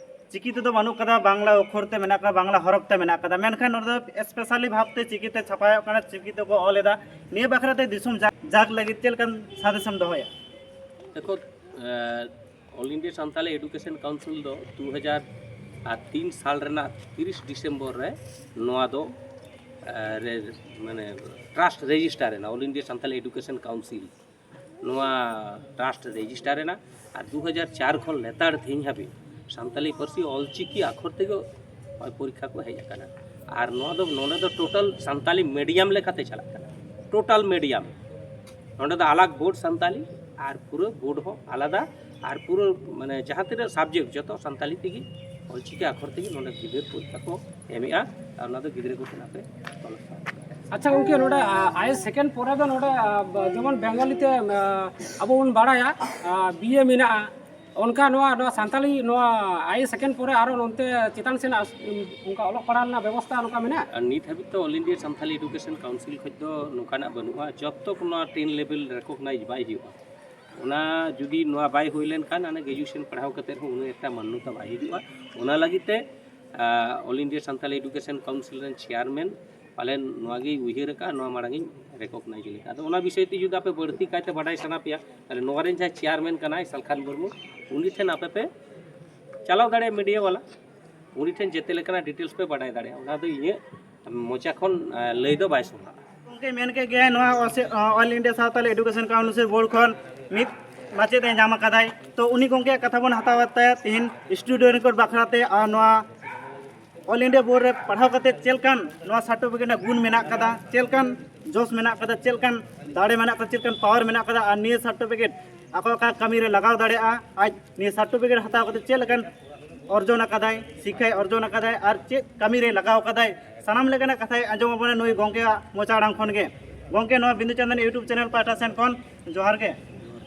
ᱪᱤᱠᱤ ᱛᱮᱫᱚ ᱵᱟᱹᱱᱩᱜ ᱠᱟᱫᱟ, ᱵᱟᱝᱞᱟ ᱚᱠᱷᱚᱨ ᱛᱮ ᱢᱮᱱᱟᱜ ᱠᱟᱫᱟ, ᱵᱟᱝᱞᱟ ᱦᱚᱨᱚᱯ ᱛᱮ ᱢᱮᱱᱟᱜ ᱠᱟᱫᱟ᱾ ᱢᱮᱱᱠᱷᱟᱱ ᱱᱚᱰᱮ ᱫᱚ ᱥᱯᱮᱥᱟᱞᱤ ᱵᱷᱟᱵᱽᱛᱮ ᱪᱤᱠᱤ ᱛᱮ ᱪᱷᱟᱯᱟᱭᱚᱜ ᱠᱟᱱᱟ, ᱪᱤᱠᱤ ᱛᱮᱠᱚ ᱚᱞ ᱮᱫᱟ᱾ ᱱᱤᱭᱟᱹ ᱵᱟᱠᱷᱨᱟ ᱛᱮ ᱫᱤᱥᱚᱢ ᱡᱟᱠ, ᱡᱟᱠ ᱞᱟᱹᱜᱤᱫ ᱪᱮᱫ ᱞᱮᱠᱟᱱ ᱥᱟᱸᱫᱮᱥ ᱮᱢ ᱫᱚᱦᱚᱭᱟ? ᱫᱮᱠᱷᱚ, all India Santali education council ᱫᱚ ᱫᱩ ᱦᱟᱡᱟᱨ ᱟᱨ ᱛᱤᱱ ᱥᱟᱞ ᱨᱮᱱᱟᱜ ᱛᱤᱨᱤᱥ ᱰᱤᱥᱮᱢᱵᱚᱨ ᱨᱮ ᱱᱚᱣᱟ ᱫᱚ ᱮ, ᱨᱮ- ᱢᱟᱱᱮ ᱴᱨᱟᱥᱴ ᱨᱮᱡᱤᱥᱴᱟᱨ ᱮᱱᱟ, ᱚᱞ ᱤᱱᱰᱤᱭᱟ ᱥᱟᱱᱛᱟᱞᱤ ᱮᱰᱩᱠᱮᱥᱚᱱ ᱠᱟᱣᱩᱱᱥᱤᱞ ᱱᱚᱣᱟ ᱴᱨᱟᱥᱴ ᱨᱮᱡᱤᱥᱴᱟᱨ ᱮᱱᱟ᱾ ᱟᱨ ᱫᱩ ᱦᱟᱡᱟᱨ ᱪᱟᱨ ᱠᱷᱚᱱ ᱞᱮᱛᱟᱲ ᱛᱮᱦᱮᱧ ᱦᱟᱹᱵᱤᱡ ᱥᱟᱱᱛᱟᱞᱤ ᱯᱟᱹᱨᱥᱤ ᱚᱞᱪᱤᱠᱤ ᱟᱠᱷᱚᱨ ᱛᱮᱜᱮ ᱯᱚᱨᱤᱠᱠᱷᱟ ᱠᱚ ᱦᱮᱡ ᱟᱠᱟᱱᱟ᱾ ᱟᱨ ᱱᱚᱣᱟ ᱫᱚ, ᱱᱚᱰᱮ ᱫᱚ ᱴᱳᱴᱟᱞ ᱥᱟᱱᱛᱟᱞᱤ ᱢᱤᱰᱤᱭᱟᱢ ᱞᱮᱠᱟᱛᱮ ᱪᱟᱞᱟᱜ ᱠᱟᱱᱟ, ᱴᱳᱴᱟᱞ ᱢᱤᱰᱤᱭᱟᱢ᱾ ᱱᱚᱰᱮ ᱫᱚ ᱟᱞᱟᱜᱽ ᱵᱳᱨᱰ ᱥᱟᱱᱛᱟᱞᱤ ᱟᱨ ᱯᱩᱨᱟᱹ ᱵᱳᱨᱰ ᱦᱚᱸ ᱟᱞᱟᱫᱟ, ᱟᱨ ᱯᱩᱨᱟᱹ ᱢᱟᱱᱮ ᱡᱟᱦᱟᱸ ᱛᱤᱱᱟᱹᱜ ᱥᱟᱵᱡᱮᱠᱴ ᱡᱚᱛᱚ ᱥᱟᱱᱛᱟᱞᱤ ᱛᱮᱜᱮ, ᱚᱞᱪᱤᱠᱤ ᱟᱠᱷᱚᱨ ᱛᱮᱜᱮ ᱱᱚᱰᱮ ᱜᱤᱫᱟᱹᱨ ᱯᱚᱨᱤᱠᱠᱷᱟ ᱠᱚ ᱮᱢᱮᱜᱼᱟ᱾ ᱟᱨ ᱚᱱᱟ ᱫᱚ ᱜᱤᱫᱽᱨᱟᱹ ᱠᱚ ᱴᱷᱮᱱ ᱟᱯᱮ ᱚᱞᱚᱜ ᱯᱟᱲᱦᱟᱣ᱾ ᱟᱪᱪᱷᱟ ᱜᱚᱢᱠᱮ, ᱱᱚᱰᱮ ᱟᱭᱮᱥ ᱥᱮᱠᱮᱱᱰ ᱯᱚᱨᱮ ᱫᱚ ᱱᱚᱰᱮ ᱟ, ᱡᱮᱢᱚᱱ ᱵᱮᱝᱜᱚᱞᱤ ᱛᱮ ᱟ, ᱟᱵᱚ ᱵᱚᱱ ᱵᱟᱲᱟᱭᱟ ᱵᱤ ᱮ ᱢᱮᱱᱟᱜᱼᱟ, ᱚᱱᱠᱟ ᱱᱚᱣᱟ ᱱᱚᱣᱟ ᱥᱟᱱᱛᱟᱞᱤ ᱱᱚᱣᱟ ᱟᱭᱮᱥ ᱥᱮᱠᱮᱱᱰ ᱯᱚᱨᱮ ᱟᱨᱚ ᱱᱚᱱᱛᱮ ᱪᱮᱛᱟᱱ ᱥᱮᱱ ᱟᱥ- ᱚᱱᱠᱟ ᱚᱞᱚᱜ ᱯᱟᱲᱦᱟᱣ ᱨᱮᱱᱟᱜ ᱵᱮᱵᱚᱥᱛᱷᱟ ᱱᱚᱝᱠᱟ ᱢᱮᱱᱟᱜᱼᱟ? ᱟᱨ ᱱᱤᱛ ᱦᱟᱹᱵᱤᱡ ᱛᱮ ᱚᱞ ᱤᱱᱰᱤᱭᱟ ᱥᱟᱱᱛᱟᱞᱤ ᱮᱰᱩᱠᱮᱥᱚᱱ ᱠᱟᱣᱩᱱᱥᱤᱞ ᱠᱷᱚᱱ ᱫᱚ ᱱᱚᱝᱠᱟᱱᱟᱜ ᱵᱟᱹᱱᱩᱜᱼᱟ᱾ ᱡᱚᱵ ᱛᱚᱠ ᱱᱚᱣᱟ ᱴᱮᱱ ᱞᱮᱵᱮᱞ ᱨᱮᱠᱚᱜᱱᱟᱭᱤᱡᱽ ᱵᱟᱭ ᱦᱩᱭᱩᱜᱼᱟ, ᱚᱱᱟ ᱡᱩᱫᱤ ᱱᱚᱣᱟ ᱵᱟᱭ ᱦᱩᱭ ᱞᱮᱱᱠᱷᱟᱱ ᱚᱱᱟ ᱜᱨᱮᱡᱩᱭᱮᱥᱚᱱ ᱯᱟᱲᱦᱟᱣ ᱠᱟᱛᱮ ᱦᱚᱸ ᱩᱱᱟᱹᱜ ᱮᱠᱴᱟ ᱢᱟᱱᱱᱚᱛᱟ ᱵᱟᱭ ᱦᱤᱡᱩᱜᱼᱟ᱾ ᱚᱱᱟ ᱞᱟᱹᱜᱤᱫ ᱛᱮ ᱟᱞ ᱤᱱᱰᱤᱭᱟ ᱥᱟᱱᱛᱟᱞᱤ ᱮᱰᱩᱠᱮᱥᱚᱱ ᱠᱟᱣᱩᱱᱥᱤᱞ ᱨᱮᱱ ᱪᱮᱭᱟᱨᱢᱮᱱ ᱯᱟᱞᱮᱱ ᱱᱚᱣᱟ ᱜᱮᱭ ᱩᱭᱦᱟᱹᱨ ᱟᱠᱟᱫᱼᱟ, ᱱᱚᱣᱟ ᱢᱟᱲᱟᱝ ᱤᱧ ᱨᱮᱠᱚᱜᱱᱟᱭᱤᱡᱽ ᱞᱮᱫᱟ᱾ ᱟᱫᱚ ᱚᱱᱟ ᱵᱤᱥᱚᱭ ᱛᱮ ᱡᱩᱫᱤ ᱟᱯᱮ ᱵᱟᱹᱲᱛᱤ ᱠᱟᱭᱛᱮ ᱵᱟᱰᱟᱭ ᱥᱟᱱᱟ ᱯᱮᱭᱟ, ᱛᱟᱦᱚᱞᱮ ᱱᱚᱣᱟ ᱨᱮᱱ ᱡᱟᱦᱟᱸᱭ ᱪᱮᱭᱟᱨᱢᱮᱱ ᱠᱟᱱᱟᱭ ᱥᱟᱞᱠᱷᱟᱱ ᱢᱩᱨᱢᱩ, ᱩᱱᱤ ᱴᱷᱮᱱ ᱟᱯᱮ ᱯᱮ ᱪᱟᱞᱟᱣ ᱫᱟᱲᱮᱭᱟᱜᱼᱟ, ᱢᱤᱰᱤᱭᱟ ᱵᱟᱞᱟ, ᱩᱱᱤ ᱴᱷᱮᱱ ᱡᱮᱛᱮ ᱞᱮᱠᱟᱱᱟᱜ ᱰᱤᱴᱮᱞᱥ ᱯᱮ ᱵᱟᱰᱟᱭ ᱫᱟᱲᱮᱭᱟᱜᱼᱟ᱾ ᱚᱱᱟ ᱫᱚ ᱤᱧᱟᱹᱜ ᱢᱚᱪᱟ ᱠᱷᱚᱱ ᱞᱟᱹᱭ ᱫᱚ ᱵᱟᱭ ᱥᱚᱵᱷᱟᱜᱼᱟ᱾ ᱜᱚᱢᱠᱮ ᱢᱮᱱ ᱠᱮᱫ ᱜᱮᱭᱟᱭ ᱱᱚᱣᱟ ᱚᱥᱮ- all India Santali education council board ᱠᱷᱚᱱ ᱢᱤᱫ ᱢᱟᱪᱮᱫ ᱮ ᱧᱟᱢ ᱟᱠᱟᱫᱟᱭ᱾ ᱛᱚ ᱩᱱᱤ ᱜᱚᱢᱠᱮᱭᱟᱜ ᱠᱟᱛᱷᱟ ᱵᱚᱱ ᱦᱟᱛᱟᱣ ᱛᱟᱭᱟ ᱛᱮᱦᱮᱧ ᱥᱴᱩᱰᱮᱱᱴ ᱨᱮᱠᱚᱨᱰ ᱵᱟᱠᱷᱨᱟ ᱛᱮ᱾ ᱟᱨ ᱱᱚᱣᱟ ᱚᱞ ᱤᱱᱰᱤᱭᱟ ᱵᱳᱨᱰ ᱨᱮ ᱯᱟᱲᱦᱟᱣ ᱠᱟᱛᱮ ᱪᱮᱫ ᱞᱮᱠᱟᱱ ᱱᱚᱣᱟ ᱥᱟᱨᱴᱤᱯᱷᱤᱠᱮᱴ ᱨᱮᱱᱟᱜ ᱜᱩᱱ ᱢᱮᱱᱟᱜ ᱠᱟᱫᱟ, ᱪᱮᱫ ᱞᱮᱠᱟᱱ ᱡᱚᱥ ᱢᱮᱱᱟᱜ ᱠᱟᱫᱟ, ᱪᱮᱫ ᱞᱮᱠᱟᱱ ᱫᱟᱲᱮ ᱢᱮᱱᱟᱜ ᱠᱟᱫᱟ, ᱪᱮᱫ ᱞᱮᱠᱟᱱ ᱯᱟᱣᱟᱨ ᱢᱮᱱᱟᱜ ᱠᱟᱫᱟ, ᱟᱨ ᱱᱤᱭᱟᱹ ᱥᱟᱨᱴᱤᱯᱷᱤᱠᱮᱴ ᱚᱠᱟ ᱚᱠᱟ ᱠᱟᱹᱢᱤ ᱨᱮ ᱞᱟᱜᱟᱣ ᱫᱟᱲᱮᱭᱟᱜᱼᱟ᱾ ᱟᱡ ᱱᱤᱭᱟᱹ ᱥᱟᱨᱴᱤᱯᱷᱤᱠᱮᱴ ᱦᱟᱛᱟᱣ ᱠᱟᱛᱮ ᱪᱮᱫ ᱞᱮᱠᱟᱱ ᱚᱨᱡᱚᱱ ᱟᱠᱟᱫᱟᱭ, ᱥᱤᱠᱠᱷᱟᱭ ᱚᱨᱡᱚᱱ ᱟᱠᱟᱫᱟᱭ, ᱟᱨ ᱪᱮᱫ ᱠᱟᱹᱢᱤ ᱨᱮ ᱞᱟᱜᱟᱣ ᱟᱠᱟᱫᱟᱭ, ᱥᱟᱱᱟᱢ ᱞᱮᱠᱟᱱᱟᱜ ᱠᱟᱛᱷᱟᱭ ᱟᱸᱡᱚᱢ ᱟᱵᱚᱱᱟ ᱱᱩᱭ ᱜᱚᱢᱠᱮᱭᱟᱜ ᱢᱚᱪᱟ ᱟᱲᱟᱝ ᱠᱷᱚᱱ ᱜᱮ᱾ ᱜᱚᱢᱠᱮ, ᱱᱚᱣᱟ ᱵᱤᱱᱫᱩ ᱪᱟᱸᱫᱟᱱ ᱤᱭᱩᱴᱩᱵᱽ ᱪᱮᱱᱮᱞ ᱯᱟᱦᱴᱟ ᱥᱮᱱ ᱠᱷᱚᱱ ᱡᱚᱦᱟᱨ ᱜᱮ᱾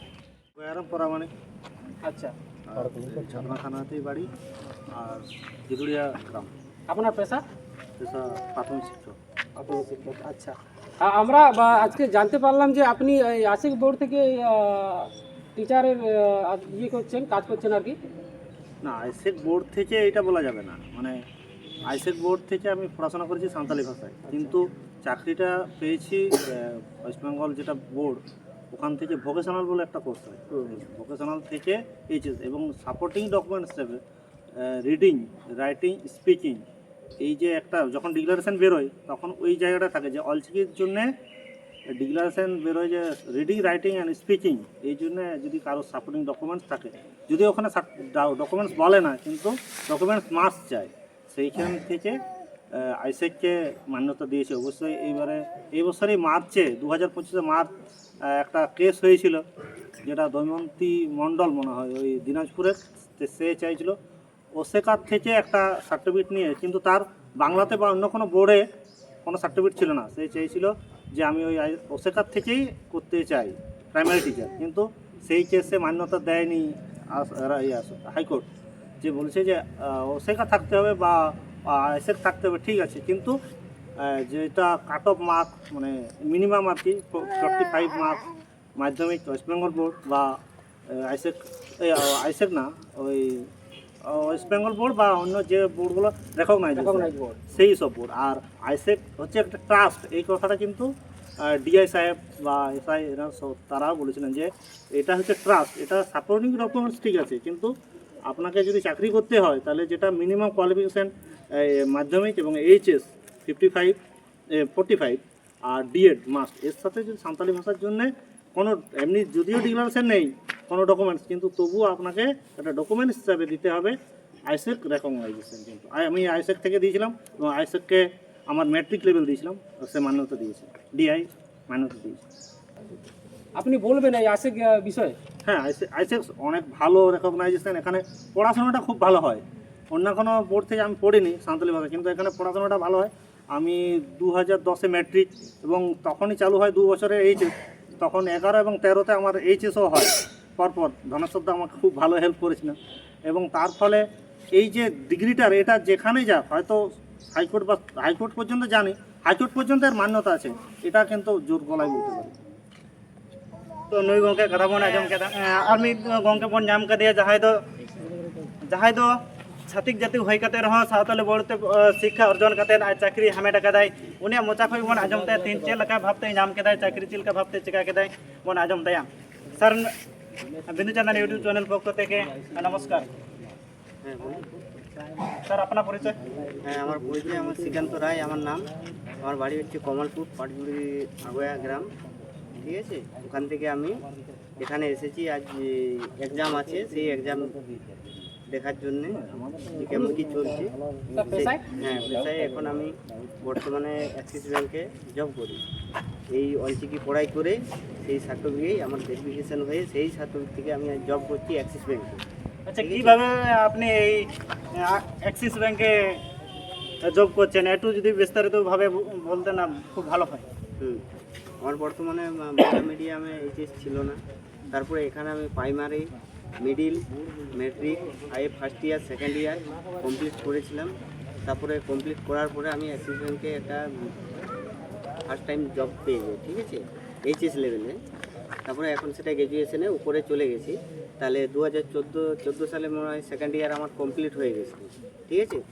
গয়ারাম পরামানিক। আচ্ছা। আর এই ছাতনা থানাতেই বাড়ি। আর গিদুড়িয়া গ্রাম। আপনার পেশা? পেশা প্রাথমিক শিক্ষক। প্রাথমিক শিক্ষক, আচ্ছা। আ- আমরা বা- আজকে জানতে পারলাম যে আপনি এই আইসেক বোর্ড থেকে টিচারের ইয়ে করছেন, কাজ করছেন আর কি। না, আইসেক বোর্ড থেকে এটা বলা যাবে না। মানে, আইসেক বোর্ড থেকে আমি পড়াশোনা করেছি সাঁওতালি ভাষায়, কিন্তু চাকরিটা পেয়েছি ওয়েস্ট বেঙ্গল যেটা বোর্ড, ওখান থেকে ভোকেশনাল বলে একটা কোর্স হয়। ভোকেশনাল থেকে এইচএস এবং সাপোর্টিং ডকুমেন্টস হিসেবে রিডিং, রাইটিং, স্পিকিং, এই যে একটা যখন ডিক্লারেশন বেরোয়, তখন ওই জায়গাটা থাকে যে অলচিকির জন্যে ডিক্লারেশন বেরোয় যে রিডিং, রাইটিং অ্যান্ড স্পিকিং, এই জন্য যদি কারো সাপোর্টিং ডকুমেন্টস থাকে, যদি ওখানে ডকুমেন্টস বলে না, কিন্তু ডকুমেন্টস মাস্ট চায়, সেইখান থেকে আইসেককে মান্যতা দিয়েছে। অবশ্যই এইবারে, এই বছরই মার্চে, দু হাজার পঁচিশে মার্চ, আহ, একটা কেস হয়েছিল, যেটা দময়ন্তী মণ্ডল মনে হয়, ওই দিনাজপুরের। তো সে চাইছিল ওসেকার থেকে একটা সার্টিফিকেট নিয়ে, কিন্তু তার বাংলাতে বা অন্য কোনো বোর্ডে কোনো সার্টিফিকেট ছিল না। সে চেয়েছিল যে আমি ওই আই- ওসেকার থেকেই করতে চাই প্রাইমারি টিচার, কিন্তু সেই কেসে মান্যতা দেয়নি আস- এরা, ইয়ে, আস- হাইকোর্ট, যে বলছে যে আহ, ওসেকা থাকতে হবে বা আইসেক থাকতে হবে, ঠিক আছে, কিন্তু আহ, যেটা কাট অফ মার্ক, মানে মিনিমাম আর কি, ফর্টি ফাইভ মার্ক মাধ্যমিক ওয়েস্ট বেঙ্গল বোর্ড বা আইসেক, আইসেক না, ওই ওয়েস্ট বেঙ্গল বোর্ড বা অন্য যে বোর্ডগুলো রেকগনাইজ, রেকগনাইজ বোর্ড। সেই সব বোর্ড। আর আইসেক হচ্ছে একটা ট্রাস্ট, এই কথাটা কিন্তু ডিআই সাহেব বা এসআই এরা সব, তারাও বলেছিলেন যে এটা হচ্ছে ট্রাস্ট, এটা সাপোর্টিং ডকুমেন্টস ঠিক আছে, কিন্তু আপনাকে যদি চাকরি করতে হয়, তাহলে যেটা মিনিমাম কোয়ালিফিকেশান মাধ্যমিক এবং HS fifty five, forty five, আর ডিএড মাস্ট। এর সাথে যদি সাঁওতালি ভাষার জন্য কোনো, এমনি যদিও ডিক্লারেশন নেই, কোনো ডকুমেন্টস, কিন্তু তবুও আপনাকে একটা ডকুমেন্টস হিসাবে দিতে হবে আইসেক রেকগনাইজেশন। কিন্তু আই- আমি আইসেক থেকে দিয়েছিলাম এবং আইসেককে আমার ম্যাট্রিক লেভেল দিয়েছিলাম, সে মান্যতা দিয়েছে, ডিআই মান্যতা দিয়েছে। আপনি বলবেন এই আইসেক আহ, বিষয়ে? হ্যাঁ, আইসেক আইসেক অনেক ভালো রেকগনাইজেশন। এখানে পড়াশোনাটা খুব ভালো হয়। অন্য কোনো বোর্ড থেকে আমি পড়িনি সাঁওতালি ভাষা, কিন্তু এখানে পড়াশোনাটা ভালো হয়। আমি দু হাজার দশে ম্যাট্রিক এবং তখনই চালু হয় দু বছরের এইচএস। তখন এগারো এবং তেরোতে আমার এইচএসও হয় পরপর। ধনেশ্বরদা আমাকে খুব ভালো হেল্প করেছিলেন এবং তার ফলে এই যে ডিগ্রিটার, এটা যেখানেই যাক, হয়তো হাইকোর্ট বা হাইকোর্ট পর্যন্ত জানি, হাইকোর্ট পর্যন্ত এর মান্যতা আছে, এটা কিন্তু জোর গলায় বলতে পারি। ᱛᱚ ᱱᱩᱭ ᱜᱚᱢᱠᱮ ᱠᱟᱛᱷᱟ ᱵᱚᱱ ᱟᱸᱡᱚᱢ ᱠᱮᱫᱟ᱾ ᱟᱨ ᱢᱤᱫ ᱜᱚᱢᱠᱮ ᱵᱚᱱ ᱧᱟᱢ ᱠᱟᱫᱮᱭᱟ, ᱡᱟᱦᱟᱸᱭ ᱫᱚ ᱡᱟᱦᱟᱸᱭ ᱫᱚ ᱪᱷᱟᱹᱛᱤᱠ ᱡᱟᱹᱛᱤ ᱦᱩᱭ ᱠᱟᱛᱮ ᱨᱮᱦᱚᱸ ᱥᱟᱶᱛᱟᱞᱤ ᱵᱳᱨᱰ ᱛᱮ ᱥᱤᱠᱠᱷᱟ ᱚᱨᱡᱚᱱ ᱠᱟᱛᱮ ᱟᱡ ᱪᱟᱹᱠᱨᱤ ᱦᱟᱢᱮᱴ ᱟᱠᱟᱫᱟᱭ᱾ ᱩᱱᱤᱭᱟᱜ ᱢᱚᱪᱟ ᱠᱷᱚᱱ ᱵᱚᱱ ᱟᱸᱡᱚᱢ ᱛᱟᱭᱟ ᱛᱮᱦᱮᱧ ᱪᱮᱫ ᱞᱮᱠᱟ ᱵᱷᱟᱵᱛᱮ ᱧᱟᱢ ᱠᱮᱫᱟᱭ ᱪᱟᱹᱠᱨᱤ, ᱪᱮᱫ ᱞᱮᱠᱟ ᱵᱷᱟᱵᱛᱮ ᱪᱮᱠᱟ ᱠᱮᱫᱟᱭ, ᱵᱚᱱ ᱟᱸᱡᱚᱢ ᱛᱟᱭᱟ᱾ ᱥᱟᱨ, ᱵᱤᱸᱫᱩ ᱪᱟᱸᱫᱟᱱ YouTube channel ᱯᱚᱠᱠᱷᱚ ᱛᱷᱮᱠᱮ ᱱᱚᱢᱚᱥᱠᱟᱨ᱾ হ্যাঁ, বলুন। স্যার, আপনার পরিচয়? হ্যাঁ, আমার পরিচয়, আমার শ্রীকান্ত রায় আমার নাম। আমার বাড়ি হচ্ছে কমলপুর, পাটগুড়ি আগোয়া গ্রাম, ঠিক আছে? ওখান থেকে আমি এখানে এসেছি। আজ এক্সাম আছে, সেই এক্সাম দেখার জন্য যে কেমন কি চলছে। তা পেশায়? হ্যাঁ, পেশায় এখন আমি বর্তমানে অ্যাক্সিস ব্যাংকে জব করি। এই অলচিকি পড়াই করে সেই সার্টিফিকেট আমার ভেরিফিকেশন হয়ে সেই সার্টিফিকেট থেকে আমি জব করছি অ্যাক্সিস ব্যাংকে। আচ্ছা, কিভাবে আপনি এই আহ, অ্যাক্সিস ব্যাংকে জব করছেন, একটু যদি বিস্তারিতভাবে ব- বলতেন না, খুব ভালো হয়। হুম। আমার বর্তমানে মা- বাংলা মিডিয়ামে এইচএস ছিল না, তারপরে এখানে আমি primary, middle, matric, IA first year, second year complete করেছিলাম। তারপরে কমপ্লিট করার পরে আমি অ্যাক্সিস ব্যাংকে একটা ফার্স্ট টাইম জব পেয়ে যাই, ঠিক আছে, এইচএস লেভেলে। তারপরে এখন সেটা গ্র্যাজুয়েশনে উপরে চলে গেছি। তাহলে দু হাজার চোদ্দো চোদ্দো সালে মনে হয় সেকেন্ড ইয়ার আমার কমপ্লিট হয়ে গেছে, ঠিক আছে।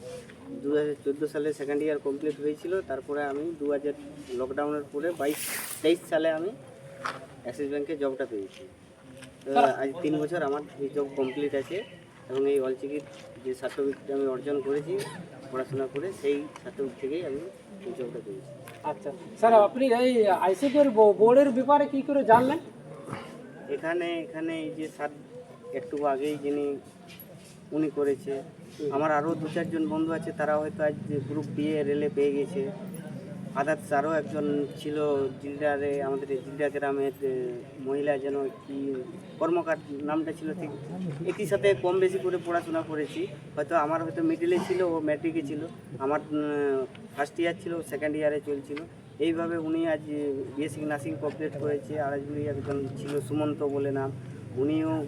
দু হাজার চোদ্দো সালে সেকেন্ড ইয়ার কমপ্লিট হয়েছিল। তারপরে আমি দু হাজার লকডাউনের পরে বাইশ তেইশ সালে আমি অ্যাক্সিস ব্যাংকে জবটা পেয়েছি। তো আজ তিন বছর আমার এই জব কমপ্লিট আছে এবং এই অলচিকির যে সার্টিফিকেট আমি অর্জন করেছি পড়াশোনা করে, সেই সার্টিফিকেট থেকেই আমি এই জবটা পেয়েছি। আচ্ছা স্যার, আপনি এই আইসিটি এর বো- বোর্ডের ব্যাপারে কি করে জানলেন? এখানে এখানে এই যে স্যার একটু আগেই যিনি উনি করেছে, আমার আরও দু চারজন বন্ধু আছে, তারা হয়তো আজ গ্রুপ ডি এ রেলে পেয়ে গেছে। আদার্স আরও একজন ছিল জিলডারে, আমাদের এই জিলডা গ্রামের এ, মহিলা, যেন কি কর্মকার নামটা ছিল, ঠিক একই সাথে কম বেশি করে পড়াশোনা করেছি। হয়তো আমার হয়তো মিডিলে ছিল, ও ম্যাট্রিকে ছিল, আমার ফার্স্ট ইয়ার ছিল, সেকেন্ড ইয়ারে চলছিল। এইভাবে উনি আজ বিএসসি নার্সিং কমপ্লিট করেছে, আর উনি একজন ছিল সুমন্ত বলে নাম, উনিও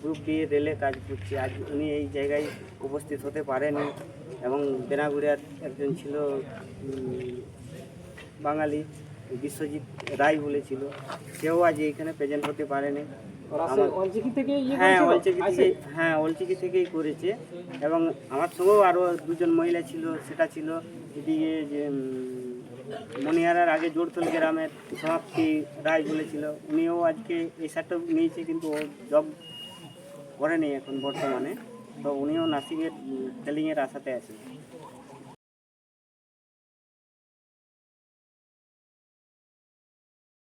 গ্রুপ ডি এ রেলে কাজ করছে। আজ উনি এই জায়গায় উপস্থিত হতে পারেনি এবং বেনাগুড়িয়ার একজন ছিল উম, বাঙালি বিশ্বজিৎ রায় বলেছিল, সেও আজ এইখানে প্রেজেন্ট হতে পারেনি। ওরা আমার- অলচিকি থেকে ইয়ে হ্যাঁ করেছিল? অলচিকি আইসি? থেকে হ্যাঁ অলচিকি থেকেই করেছে। এবং আমার সঙ্গেও আরও দুজন মহিলা ছিল, সেটা ছিল এদিকে যে উম, মণিহারার আগে জোরথল গ্রামের সমাপ্তি রায় বলেছিল, উনিও আজকে এই সার্টিফিকেট নিয়েছে, কিন্তু ও জব করেনি এখন বর্তমানে। তো উনিও নার্সিংয়ের ট্রেনিংয়ের আশাতে আছে।